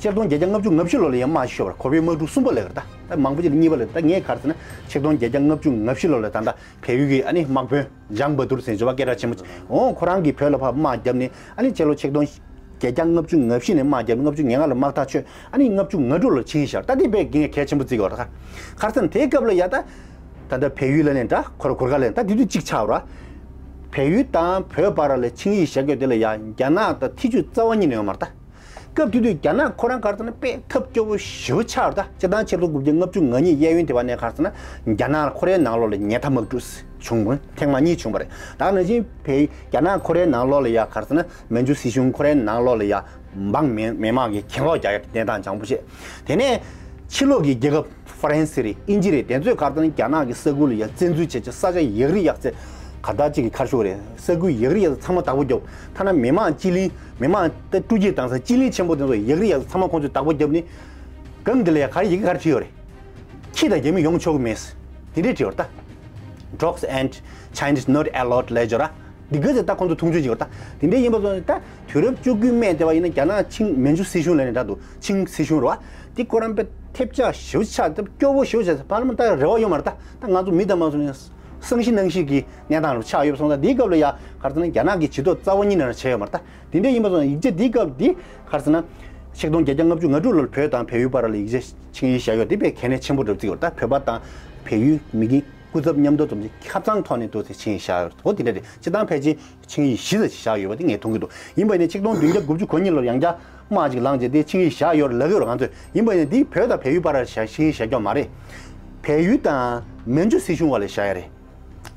ཆིག་སྟོང་བརྒྱད་བརྒྱ་ལྔ་བཅུ་ང་བཞི་ལོ་ལ་ཡ་དམག་ཤོར་བར་གོར་པའི་དམག་འཁྲུག་གསུམ་པ་ལབ་ཀྱི་རེད་ད། ད་མང་པོ་ཅིག་ལ་གཉིས་པ་ལབ་ད་ངས་ག་རེ་ཟེར་ན། ཆིག་སྟོང་བརྒྱད་བརྒྱ་ལྔ་བཅུ་ང་བཞི་ལོ་ལ་ད་ལྟ་བལ་ཡུལ་གྱི་ཨ་ནི་དམག་དཔོན་ལྗང་བ་དུར་ཟེར་བ་སྐད་གྲགས་ཆེན་པོ་ཅིག་འོ་ཁོ་རང་གིས་བོད་ལ་ཕར་དམག་བརྒྱབ་ནས་ཨ་ནི་སྤྱི་ལོ་ཆིག་སྟོང་བརྒྱད་བརྒྱ་ལྔ་བཅུ་ང་བཞི་ནས་དམག་བརྒྱབ་ལྔ་བཅུ་ང་ལྔ་ལ་དམག་ཐག་ཆོད། ཨ་ནི་ལྔ་བཅུ་ང་དྲུག་ལོར་ཆིངས་ཡིག་བཞག་ད་འདི་དཔེ་གལ་ཆེན་པོ་བརྩི་དགོས་རེད། ག་རེ་ཟེར་ན་དེའི་སྐབས་ལ་ཡ་ད། ད་ལྟ་བལ་ཡུལ་ལ་ནས་འདྲ་ཁོར་གུར་དཀར་ལ་ནས་ད་དེ་དུས་གཅིག་ཆགས་ར། བལ་ཡུལ་དང་བོད་བར་ལ་ཆིངས་ཡིག་བཞག་རྒྱུ་དེ་ལ་ཡ་རྒྱ་ནག་དང་ཐེ་ཇུས་རྩ་བ་ཉིད་ནས་ཡོད་མ་རེད་ད། སྐབས་དེ་དུས་རྒྱ་ནག་ཁོ་རང་ག་རེ་ཟེར་ན་དཔེ་ཐབས་སྐྱོ་པོ་ཞེ་པོ་ཆགས་རེད། ད་སྤྱིར་བཏང་ཕྱི་ལོ་དགུ་བརྒྱ་ལྔ་བཅུ་ང་གཉིས་གཡས་གཡོན་དེ་བ་ནས་ག་རེ་ཟེར་ན་རྒྱ་ནག་ཁོ་རའི་ནང་ལོགས་ལ་ཉེས་མཐའ་དམག་འཁྲུག་བྱུང་བ་ཐེངས་མ་གཉིས་བྱུང་བ་རེད། ད་ག་ནང་བཞིན་བལ་རྒྱ་ནག་ཁོ་རའི་ནང་ལོགས་ལ་ཡ་ག་རེ་ཟེར་ན་མན་ཇུ་སྲིད་གཞུང་ཁོ་རའི་ནང་ལོགས་ལ་ཡ་འབངས་མི་མི་མང་གི་གྱེན་ལོག་རྒྱག་ཡ་གི་གནས་སྟངས་བྱུང་པོ་བྱས། དེ་ནས་ཕྱི་ལོགས་ཀྱི་རྒྱལ་ཁབ་ཧྥ་རན་སི་རེད། དབྱིན་ཇི་རེད། དེ་ཚོས་ག་རེ་ཟེར་ན་རྒྱ་ནག་གི་ས་ཁུལ་ལ་ཡ་བཙན་འཛུལ་བྱས་བྱས་ས་ཆ་ཡག་རི་ཡག་ཚད་ག་ད་ཅིག་གི་ག་རེ་ཞུ་དགོས་རེད། ས་ཁུལ་ཡག་རི་ཡག་ཚད་ཚང་མ་བདག་པོ་རྒྱབ། ཐ་ན་མི་མང་སྤྱི་གླིང་མི་མང་ད་སྤྲོ་སྐྱིད་བཏང་ས་སྤྱི་གླིང་ཆེན་པོ་དེ་ཚོ་ཡག་རི་ཡག་ཚད་ཚང་མ་ཁོང་ཚོས་བདག་པོ་བརྒྱབ་ནས། སྒང་འདི་ལ་ཡ་ག་རེ་ཡི་གེ་ག་རེ་བྲིས་ཡོད་རེད། ཁྱི་དང་རྒྱ་མི་ཡོང་ཆོག་གི་མེད། དེ་འདྲས་བྲིས་ཡོད་རེད་ད། Dogs and Chinese not allowed ལབ་ཡོད་ར། འདི་ག་ཚོད་ད་ཁོང་ཚོ་མཐོང་ཆུང་བྱེད་ཀྱི་ཡོད་རེད་ད། དེ་འདྲས་ཡིན་པ་སོང་ཙང་ད་དུས་རབས་བཅུ་དགུའི་སྨད་དེ་བ་ཡིན་ན་རྒྱ་ནག་ཆིང་མན་ཇུ་སྲིད་གཞུང་ལབ་ནས་འདྲ་འདུག་ཆིང་སྲིད་གཞུང་རེད་བ། འདི་ཁོ་རང་དཔེ་ཐེབས་ཆག་ཞེ་པོ་ཆགས་ད་སྐྱོ་བོ་ཞེ་པོ་ཆགས། བར་ལ་མ་ད་རེ་བ་ཡོད་མ་རེད་ད། ད་ང་ཚོ་མི་དང་མ་སོང་ནས་སང་ཤི་གནངས་ཤི་གི་གནས་སྟངས་རུ་ཆགས་ཡོད་པ་སོང་ཙང་འདིའི་སྐབས་ལ་ཡ་ག་རེ་ཟེར་ན་རྒྱ་ནག་གི་བྱེད་ཐབས་རྩ་བ་ཉིད་ནས་བྱས་ཡོད་མ་རེད་ད། དེ་འདྲ་ཡིན་པ་སོང་ཡིག་ཆ་འདིའི་སྐབས་འདི་ག་རེ་ཟེར་ན། ཆིག་སྟོང་བརྒྱད་བརྒྱ་ལྔ་བཅུ་ང་དྲུག་ལོར་བོད་དང་བལ་ཡུལ་བར་ལ་ཡིག་ཆ་ཆིངས་ཡིག་བཞག་ཡོད་དེ་དཔེ་གལ་གནད་ཆེན་པོ་འདྲ་བརྩི་ཡོད་ད། བོད་པ་དང་བལ་ཡུལ་མི་གི་སྐུ་ཚབ་མཉམ་དུ་འཛོམས་ཀྱི་ཁ་སང་ཐོག་ནས་འདུག་སེ་ཆིངས་ཡིག་བཞག་ཡོད། འོ་དེ་འདྲ་རེད། སྤྱིར་བཏང་ཕལ་ཆེར་ཆིངས་ཡིག་བཞི་ཙམ་ཞིག་བཞག་ཡོད་པ་དེ་ངས་མཐོང་གི་འདུག་ཡིན་པ་ཡིན་ན་ཆིག་སྟོང་བདུན་བརྒྱ་དགུ་བཅུ་གོ་གཉིས་ལོར་ཡང་བསྐྱར་དམག་ཅིག་ལངས་རྗེས་དེ་ཆིངས་ཡིག་བཞག་ཡོད་རེད་ལབ་ཀྱི་ཡོད་རེད་ང་ཚོས། ཡིན་པ་ཡིན་ན་དེ་བོད་དང་བལ་ཡུལ་བར་ལ་བཞག་ཆིངས་ཡིག་བཞག་ཀྱོག་མ་རེད། བལ་ཡུལ་དང་མན་ཇུ་སྲིད་གཞུང་བར་ལ་བཞག་ཡ་རེད།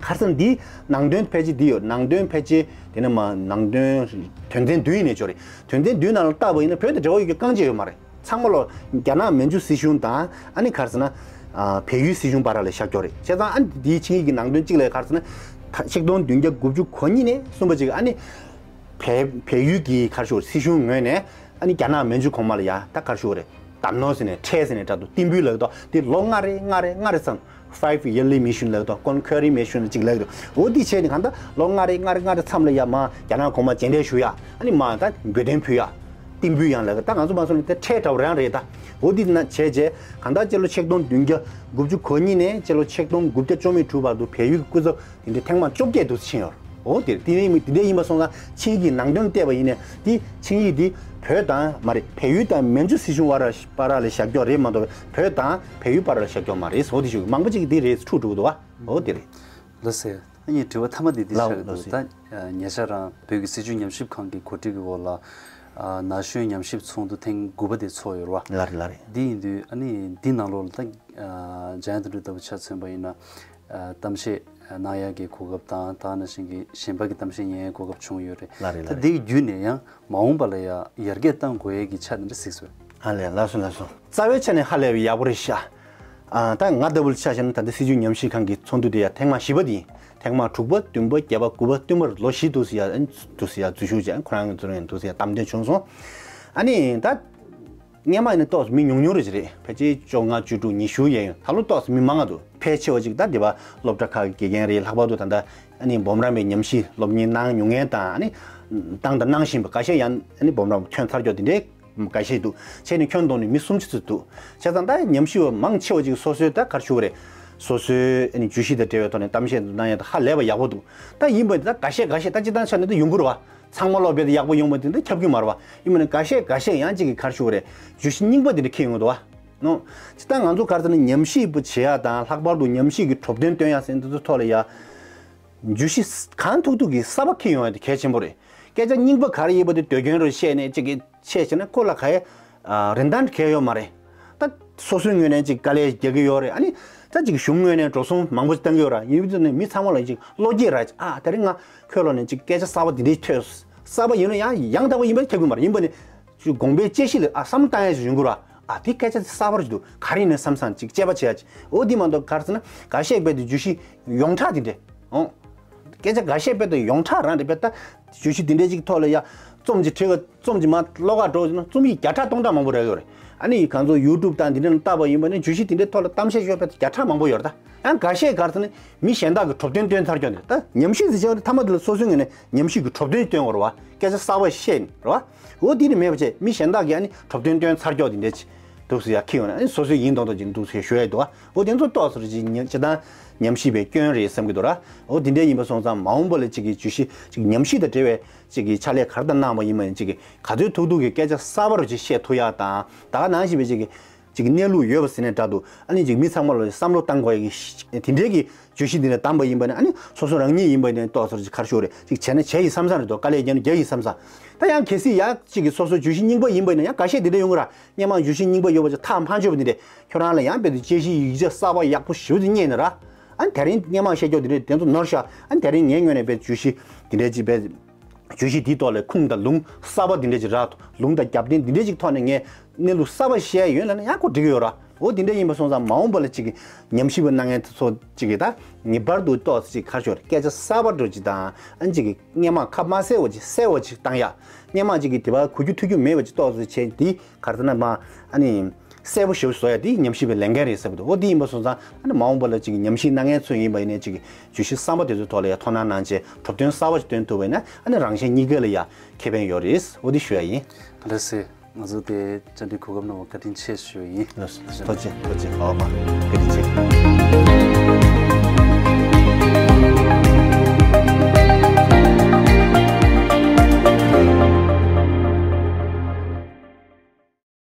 ག་རེ་ཟེར་ན་འདི་ནང་དོན་ཕལ་ཆེར་འདི་ཡོད། ནང་དོན་ཕལ་ཆེར་དེ་ནས་མ་ནང་དོན་དོན་ཚན་བདུན་ཡིན་ནས་ཆོག་རེད། དོན་ཚན་བདུན་ནང་ལ་བལྟས་པ་ཡིན་ན་བོད་དང་འབྲེལ་བ་ཡོད་རྒྱུ་རྐང་གཅིག་ཡོད་མ་རེད། ཚང་མ་ལོ་རྒྱ་ནག་མན་ཇུ་སྲིད་གཞུང་དང་ཨ་ནི་ག་རེ་ཟེར་ན་ཨ་བལ་ཡུལ་སྲིད་གཞུང་བར་ལ་བཞག་ཀྱོག་རེད། བྱས་ཙང་ཨ་ནི་འདིའི་ཆིངས་ཡིག་གི་ནང་དོན་གཅིག་ལ་ག་རེ་ཟེར་ན་ཆིག་སྟོང་བདུན་བརྒྱ་དགུ་བཅུ་གོ་གཉིས་ནས་གསུམ་པ་གཅིག་ཨ་ནི་བལ་བལ་ཡུལ་གྱི་ག་རེ་ཞུ་སྲིད་གཞུང་ངོས་ནས་ཨ་ནི་རྒྱ་ནག་མན་ཇུ་གོང་མ་ལ་ཡ་ད་ག་རེ་ཞུ་རེད། བསྡམས་ནོར་ཟེར་ནས་ཁྲལ་ཟེར་ནས་འདྲ་འདུག་རྟིང་འབུལ་ལབ་ཀྱི་འདུག་འདི་ལོ་ལྔ་རེ་ལྔ་རེ་ལྔ་རེ་ཙམ། Five yearly mission ལབ་ཀྱི་འདུག Concurrent Mission ཅིག་ལབ་ཀྱི་འདུག་འོ་འདི་བྱས་ནས་གང་ལྟར་ལོ་ལྔ་རེ་ལྔ་རེ་ལྔ་རེ་མཚམས་ལ་ཡ་མ་རྒྱ་ནག་གོང་མ་མཇལ་འཕྲད་ཞུ་ཡ། ཨ་ནི་མ་ད་འབོལ་གཏམ་ཕུལ་ཡ། རྟིང་འབུལ་ཡང་ལབ་ཀྱི་ད་ང་ཚོ་མ་སོང་ནས་ད་ཁྲལ་འདྲ་བོ་རང་རེད་ད། འོ་འདི་ན་བྱས་རྗེས་གང་ལྟར་སྤྱི་ལོ་ཆིག་སྟོང་བདུན་བརྒྱ་དགུ་བཅུ་གོ་གཉིས་ནས་སྤྱི་ལོ་ཆིག་སྟོང་དགུ་བརྒྱ་བཅུ་མེད་དྲུག་བར་དུ་བལ་ཡུལ་གྱི་སྐུ་ཚབ་དེ་འདྲའི་ཐེངས་མ་བཅོ་བརྒྱད་འདུག་ཕྱིན་ཡོད། འོ་དེ་དེ་འདྲ་ཡིན་དེ་འདྲ་ཡིན་པ་སོང་ཙང་ཆིངས་ཡིག་གི་ནང་དོན་བལྟས་པ་ཡིན་ནའི་དེ་ཆིངས་ཡིག་དེ་བོད་དང་མ་རེད་བལ་ཡུལ་དང་མན་ཇུ་སྲིད་གཞུང་བར་བར་ལ་བཞག་ཀྱོག་རེད་མ་གཏོགས་བོད་དང་བལ་ཡུལ་བར་ལ་བཞག་ཀྱོག་མ་རེད། འོ་དེ་ཞུ་མང་པོ་ཅིག་དེ་རེད་འཁྲུག་འགྲོ་གི་འདུག་བ། འོ་དེ་རེད། ལགས་སེ། ཨ་ནི་དྲི་བ་མཐའ་མ་དེ་འདི་ལགས་ཆགས་ཀྱི་ལགས་འདུག་སེ། ད་ཉེ་ཆར་རང་བོད་ཀྱི་སྲིད་བྱུས་ཉམས་ཞིབ་ཁང་གི་གོ་སྒྲིག་གི་འོག་ལ་ན་གཞོན་ཉམས་ཞིབ་ཚོགས་འདུ་ཐེངས་དགུ་པ་དེ་ཚོགས་ཡོད་རེད་བ། ལགས་རེད་ལགས་རེད། འདི་ཡིན་དུས་ཨ་ནི་འདི་ནང་ལོགས་ལ་ད་འཇམ་དབྱངས་དོན་གྲུབ་ལྟ་བུ་ཆ་མཚོན་པ་ཡིན་ན། ཨ་གཏམ་བཤད་གནང་ཡག་གི་གོ་སྐབས་དང་ད་ག་ནང་བཞིན་གྱི་གཞན་པ་གི་གཏམ་བཤད་ཉན་ཡག་གོ་སྐབས་བྱུང་ཡོད་རེད། ལགས་རེད་ད་ལགས་རེད། དེ་བརྒྱུད་ནས་ཡང་མ་འོངས་པ་ལ་ཡང་ཡར་རྒྱས་གཏང་དགོས་ཡག་གི་ཆ་དེ་འདྲ་གཟིགས་སོང་། ཨ་ལས་ལགས་སོ་ལགས་སོ། རྩ་བའི་ཆ་ནས་ཧ་ལས་པའི་ཡག་པོ་རེད་ཤག་ཨ་ད་ང་ལྟ་བུ་ལ་ཆ་བཞག་ན་ད་ལྟ་སྲིད་བྱུས་ཉམས་ཞིབ་ཁང་གི་ཚོགས་འདུ་དེ་ཡང་ཐེངས་མ་བཞི་པ་དེ་ཡིན། ཐེངས་མ་དྲུག་པ་བདུན་པ་བརྒྱད་པ་དགུ་པ་བདུན་པར་ལོ་བཞི་འདུག་སེ་ཡ་འདུག་སེ་ཡ་འཛུལ་ཞུགས་བྱས་ཁོ་རང་གི་ཚོ་རེ་འདུག་སེ་ཡ་བདམས་ཐོན་བྱུང་སོང་། ཨ་ནི་ད། སྔས་མ་ཡིན་ན་ཏོག་ཙམ་མི་ཉུང་ཉུང་རེ་ཅིག་རེད། ཕལ་ཆེར་བཅོ་ལྔ་བཅུ་དྲུག་ཉི་ཤུ་ཡན་ཡོད། ད་ལོ་ཏོག་ཙམ་མི་མང་ང་འདུག་ཕལ་ཆེ་བ་ཅིག་ད་འདི་པ་སློབ་གྲྭ་ཁག་གི་དགེ་རྒན་རེད། ལྷག་པར་དུ་ད་ལྟ་ཨ་ནི་འབུམ་རམས་པའི་ཉམས་ཞིབ་སློབ་གཉེར་གནང་མྱོང་མཁན་དང་ཨ་ནི་བཏང་དང་གནང་བཞིན་པ་འགའ་ཤས་ཡང་ཨ་ནི་འབུམ་རམས་ཐོན་ཚར་ཀྱོག་དེ་འདྲའི་འགའ་ཤས་འདུག་བྱས་ནས་ཁྱོན་བསྡོམས་ནས་མི་སུམ་ཅུ་ཙམ་འདུག་བྱས་ཙང་ད་ཉམས་ཞིབ་པ་མང་ཆེ་བ་ཅིག་སོ་སོའི་ད་ག་རེ་ཞུ་དགོས་རེད། སོ་སོའི་ཨ་ནི་བརྗོད་གཞི་དང་འབྲེལ་བའི་ཐོག་ནས་གཏམ་བཤད་གནང་ཡ་ད་ཧ་ལས་པ་ཡག་པོ་འདུག་ད་ཡིན་པ་ད་འགའ་ཤས་འགའ་ཤས་ད་སྤྱིར་བཏང་ཆ་ནས་ད་ཡོང་གི་རེད་བ། ཚང་མ་ལོག་བེད་ཡག་པོ་ཡོང་བ་དེ་འདྲ་ཁྱབ་ཀྱི་མ་རེད་བ། ཡིན་པ་ནི་འགའ་ཤས་འགའ་ཤས་ཡང་གཅིག་གིས་ག་རེ་ཞུ་དགོས་རེད། བརྗོད་གཞི་རྙིང་པ་དེ་འདྲ་འཁྱེར་ཡོང་གི་འདུག་བ། ནོ། སྤྱིར་བཏང་ང་ཚོ་ག་རེ་ཟེར་ན་ཉམས་ཞིབ་པ་བྱེད་ཡག་དང་ལྷག་པར་དུ་ཉམས་ཞིབ་ཀྱི་གྲུབ་དོན་སྟོན་ཡག་ཟེར་འདི་ཚོ་ཐོག་ལ་ཡ། བརྗོད་གཞི་གང་ཐུབ་ཐུབ་ཀྱིས་གསར་པ་འཁྱེར་ཡོང་ཡག་དེ་གལ་ཆེན་པོ་རེད། སྐད་ཆ་རྙིང་པ་ག་རེ་ཡིན་པ་དེ་ཟློས་སྐྱོན་རུ་བཤད་ནས་གཅིག་གིས་བཤད་བྱས་ན་ཁོ་ལ་ག་ཡེ། རིན་ཐང་གང་ཡང་ཡོད་མ་རེད། ད་སོ་སོའི་ངོས་ནས་ཅིག་དཀའ་ལས་རྒྱག་གི་ཡོད་རེད། ཨ་ནི་ད་ཅིག་གཞུང་ངོས་ནས་འགྲོ་སོང་མང་པོ་ཞིག་བཏང་གི་ཡོད་རེད། ཡིན་དུས་ནི་མི་ཚང་མ་ལ་ཅིག་བློ་སྐྱེད་རག་ཅིག་ཨ་དེ་རིང་ང་ཁོའི་ལོག་ནས་ཅིག་སྐད་ཆ་གསར་པ་འདི་འདྲའི་ཐོས། གསར་པ་ཡིན་ན་ཡང་ཡང་དག་པ་ཡིན་པ་ཁྱབ་གི་མ་རེད། ཡིན་པ་ནི་ཅིག་དགོངས་པའི་དཔྱད་གཞི་ལ་ཨ་བསམ་བློ་བཏང་ཡ་ཅིག་ཡོང་གི་རེད། ཨ་དེ་སྐད་ཆ་དེ་གསར་པ་རེད་འདུག་ག་རེ་ཡིན་ནའི་བསམ་བསམ་ཅིག་དཔྱད་པ་བྱེད་ཡ་ཅིག་འོ་དེ་མ་གཏོགས་ག་རེ་ཟེར་ན་འགའ་ཤས་རྦད་དེ་བརྗོད་གཞི་ཡོངས་གྲགས་དེ་འདྲ། ཨོ། སྐད་ཆ་འགའ་ཤས་རྦད་དེ་ཡོངས་གྲགས་རང་རེད། རྦད་ད་བརྗོད་གཞི་དེ་འདྲའི་ཅིག་ཐོག་ལ་ཡ་རྩོམ་ཅིག་བྲིས་ག་རྩོམ་ཅིག་མར་ཀློག་ག་འགྲོ་ཟེར་ན་རྩོམ་ཡིག་བརྒྱ་ཕྲག་སྟོང་ཕྲག་མང་པོ་རག་གི་ཡོད་རེད། ཨ་ནི་གང་ཚོ་ཡུ་ཊུབ་དང་འདི་འདྲ་ལ་བལྟས་པ་ཡིན་པ་ནི་བརྗོད་གཞི་དེ་འདྲའི་ཐོག་ལ་གཏམ་བཤད་ཤོད་པ་དེ་བརྒྱ་ཕྲག་མང་པོ་ཡོད་རེད་ད། ཡང་འགའ་ཤས་ག་རེ་ཟེར་ན་མི་གཞན་དག་གི་གྲུབ་དོན་སྟོན་ཚར་ཀྱོག་ནས་ད་ཉམས་ཞིབ་ཟེར་བྱས་པ་ནི་མཐའ་མ་དེ་ལ་སོ་སོའི་ངོས་ནས་ཉམས་ཞིབ་ཀྱི་གྲུབ་དོན་སྟོན་དགོས་རེད་བ། སྐད་ཆ་གསར་པ་བཤད་ནས་རེད་བ། འོ་དེ་ནི་མེད་པ་བྱས་མི་གཞན་དག་གིས་ཨ་ནི་གྲུབ་དོན་སྟོན་ཚར་ཀྱོག་དེ་འདྲ་ཅིག་འདུག་སེ་ཡ་ཁྱེར་ཡོང་ན་ཨ་ནི་སོ་སོའི་ཡིན་མདོག་མདོག་ཅིག་འདུག་སེ་ཞུ་ཡ་འདུག་བ། འོ་དེ་ཚོ་ཏོག་ཙམ་ཅིག་སྤྱིར་བཏང་ཉམས་ཞིབ་པའི་སྐྱོན་རེད་བསམ་གྱི་འདུག་ར། འོ་དེ་འདྲ་ཡིན་པ་སོང་ཙང་མ་འོངས་པ་ལ་ཅིག་གི་བརྗོད་གཞི་ཅིག་ཉམས་ཞིབ་དང་འབྲེལ་བའི་ཅིག་གི་ཕྱག་ལས་ག་རེ་ལྟར་གནང་བ་ཡིན་པ་ཡིན་ཅིག་གི་ག་ཚོད་ཐུབ་ཐུབ་ཀྱི་སྐད་ཆ་གསར་པ་རུ་ཅིག་བཤད་ཐུབ་ཡ་དང་ད་ག་ནང་བཞིན་པའི་ཅིག་གི་ཅིག་གནས་ལུགས་ཡོད་པ་ཟེར་ནས་འདྲ་འདུག་ཨ་ནི་ཅིག་མི་ཚང་མ་ལ་བསམ་བློ་བཏང་དགོས་ཡ་གི་དེ་འདྲའི་གི་ བརྗོད་གཞི་འདི་ནས་བདམས་པ་ཡིན་པ་ནི་ཨ་ནི་སོ་སོ་རང་ཉིད་ཡིན་པ་ནི་ཏོག་ཙམ་ཅིག་ག་རེ་ཞུ་དགོས་རེད། ཅིག་བྱས་ན་བྱས་ཡིན་བསམ་བསམ་རེད་དོ། དཀའ་ལས་བརྒྱབ་ན་རྒྱག་ཡིན་བསམ་བསམ། ད་ཡང་གལ་སྲིད་ཡག་ཅིག་གི་སོ་སོ་བརྗོད་གཞི་རྙིང་པ་ཡིན་པ་ནི་ཡང་འགའ་ཤས་འདི་འདྲ་ཡོང་གི་ར། སྔོན་མ་བརྗོད་གཞི་རྙིང་པ་ཡོད་པ་ཅིག་ཐག་མ་ཆོད་པ་འདི་འདྲས་ཁྱོད་རང་ལ་ཡང་དཔེ་དེ་དཔྱད་གཞི་ཡིག་ཆ་གསར་པ་ཡག་པོ་ཞེ་པོ་ཅིག་རྙེད་ནས་ར། ཨ་ནི་དེ་རིང་སྔོན་མ་བཤད་རྒྱུ་འདི་འདྲས་དེ་ཚོ་ནོར་ཤག་ཨ་ནི་དེ་རིང་ངས་སྔོན་ནས་དཔེ་བརྗོད་གཞི་འདི་འདྲས་ཅིག་དཔེ་བརྗོད་གཞི་འདིའི་ཐོག་ལ་ཁུངས་དང་ལུང་གསར་པ་འདི་འདྲས་ཅིག་རག་ལུང་དང་རྒྱབ་རྟེན་འདི་འདྲས་ཅིག་ཐོག་ནས་ངས་གནས་ལུགས་གསར་པ་བཤད་ཡོད་ལབ་ན་ཡང་ཁོ་འགྲིག་གི་ཡོད་ར། འོ་འདི་འདྲ་ཡིན་པ་སོང་ཙང་མ་འོངས་པ་ལ་ཅིག་གི་ཉམས་ཞིབ་པ་གནང་མཁན་ཚོ་ཅིག་གི་ད་ངེས་པར་དུ་ཏོག་ཙམ་ཅིག་ག་རེ་ཞུ་དགོས་རེད། སྐད་ཆ་གསར་པ་འདྲ་ཅིག་དང་ཨ་ནི་ཅིག་གི་སྔོན་མ་ཁ་མ་གསལ་བ་ཅིག་གསལ་བ་ཅིག་བཏང་ཡ། སྔོན་མ་ཅིག་གི་དེ་བ་གོ་རྒྱུ་ཐོས་རྒྱུ་མེད་པ་ཅིག་ཏོག་ཙམ་བྱས་འདི་ག་རེ་ཟེར་ན་མ་ཨ་ནི་གསལ་པོ་ཞེ་པོ་བཟོ་ཡ་འདི་ཉམས་ཞིབ་པའི་ལས་འགན་རེད་ཟེར་བ་འདུག་འོ་འདི་ཡིན་པ་སོང་ཙང་ཨ་ནི་མ་འོངས་པ་ལ་ཅིག་གི་ཉམས་ཞིབ་གནང་མཁན་ཚོ་ཡིན་པ་ཡིན་ནའི་ཅིག་གི་བརྗོད་གཞི་གསར་པ་དེ་ཚོའི་ཐོག་ལ་ཡ་དོ་སྣང་གནང་བྱས་གྲུབ་དོན་གསར་པ་ཞིག་སྟོན་ཐུབ་པ་ཡིན་ན་ཨ་ནི་རང་གཞན་གཉིས་ཀ་ལ་ཡ་ཁེ་ཕན་ཡོད་རེད། འོ་འདི་ཞུ་ཡ་ཡིན། ལགས་སེ། ང་ཚོ་དེ་བཅར་འདྲི་གོ་སྐབས་གནང་བ་བཀའ་དྲིན་ཆེ་ཞུ་ཡ་ཡིན། ལགས་སོ། ཐུགས་རྗེ་ཆེ། ཐུགས་རྗེ་ཆེ། ཨོ་མ། བཀའ་དྲིན་ཆེ།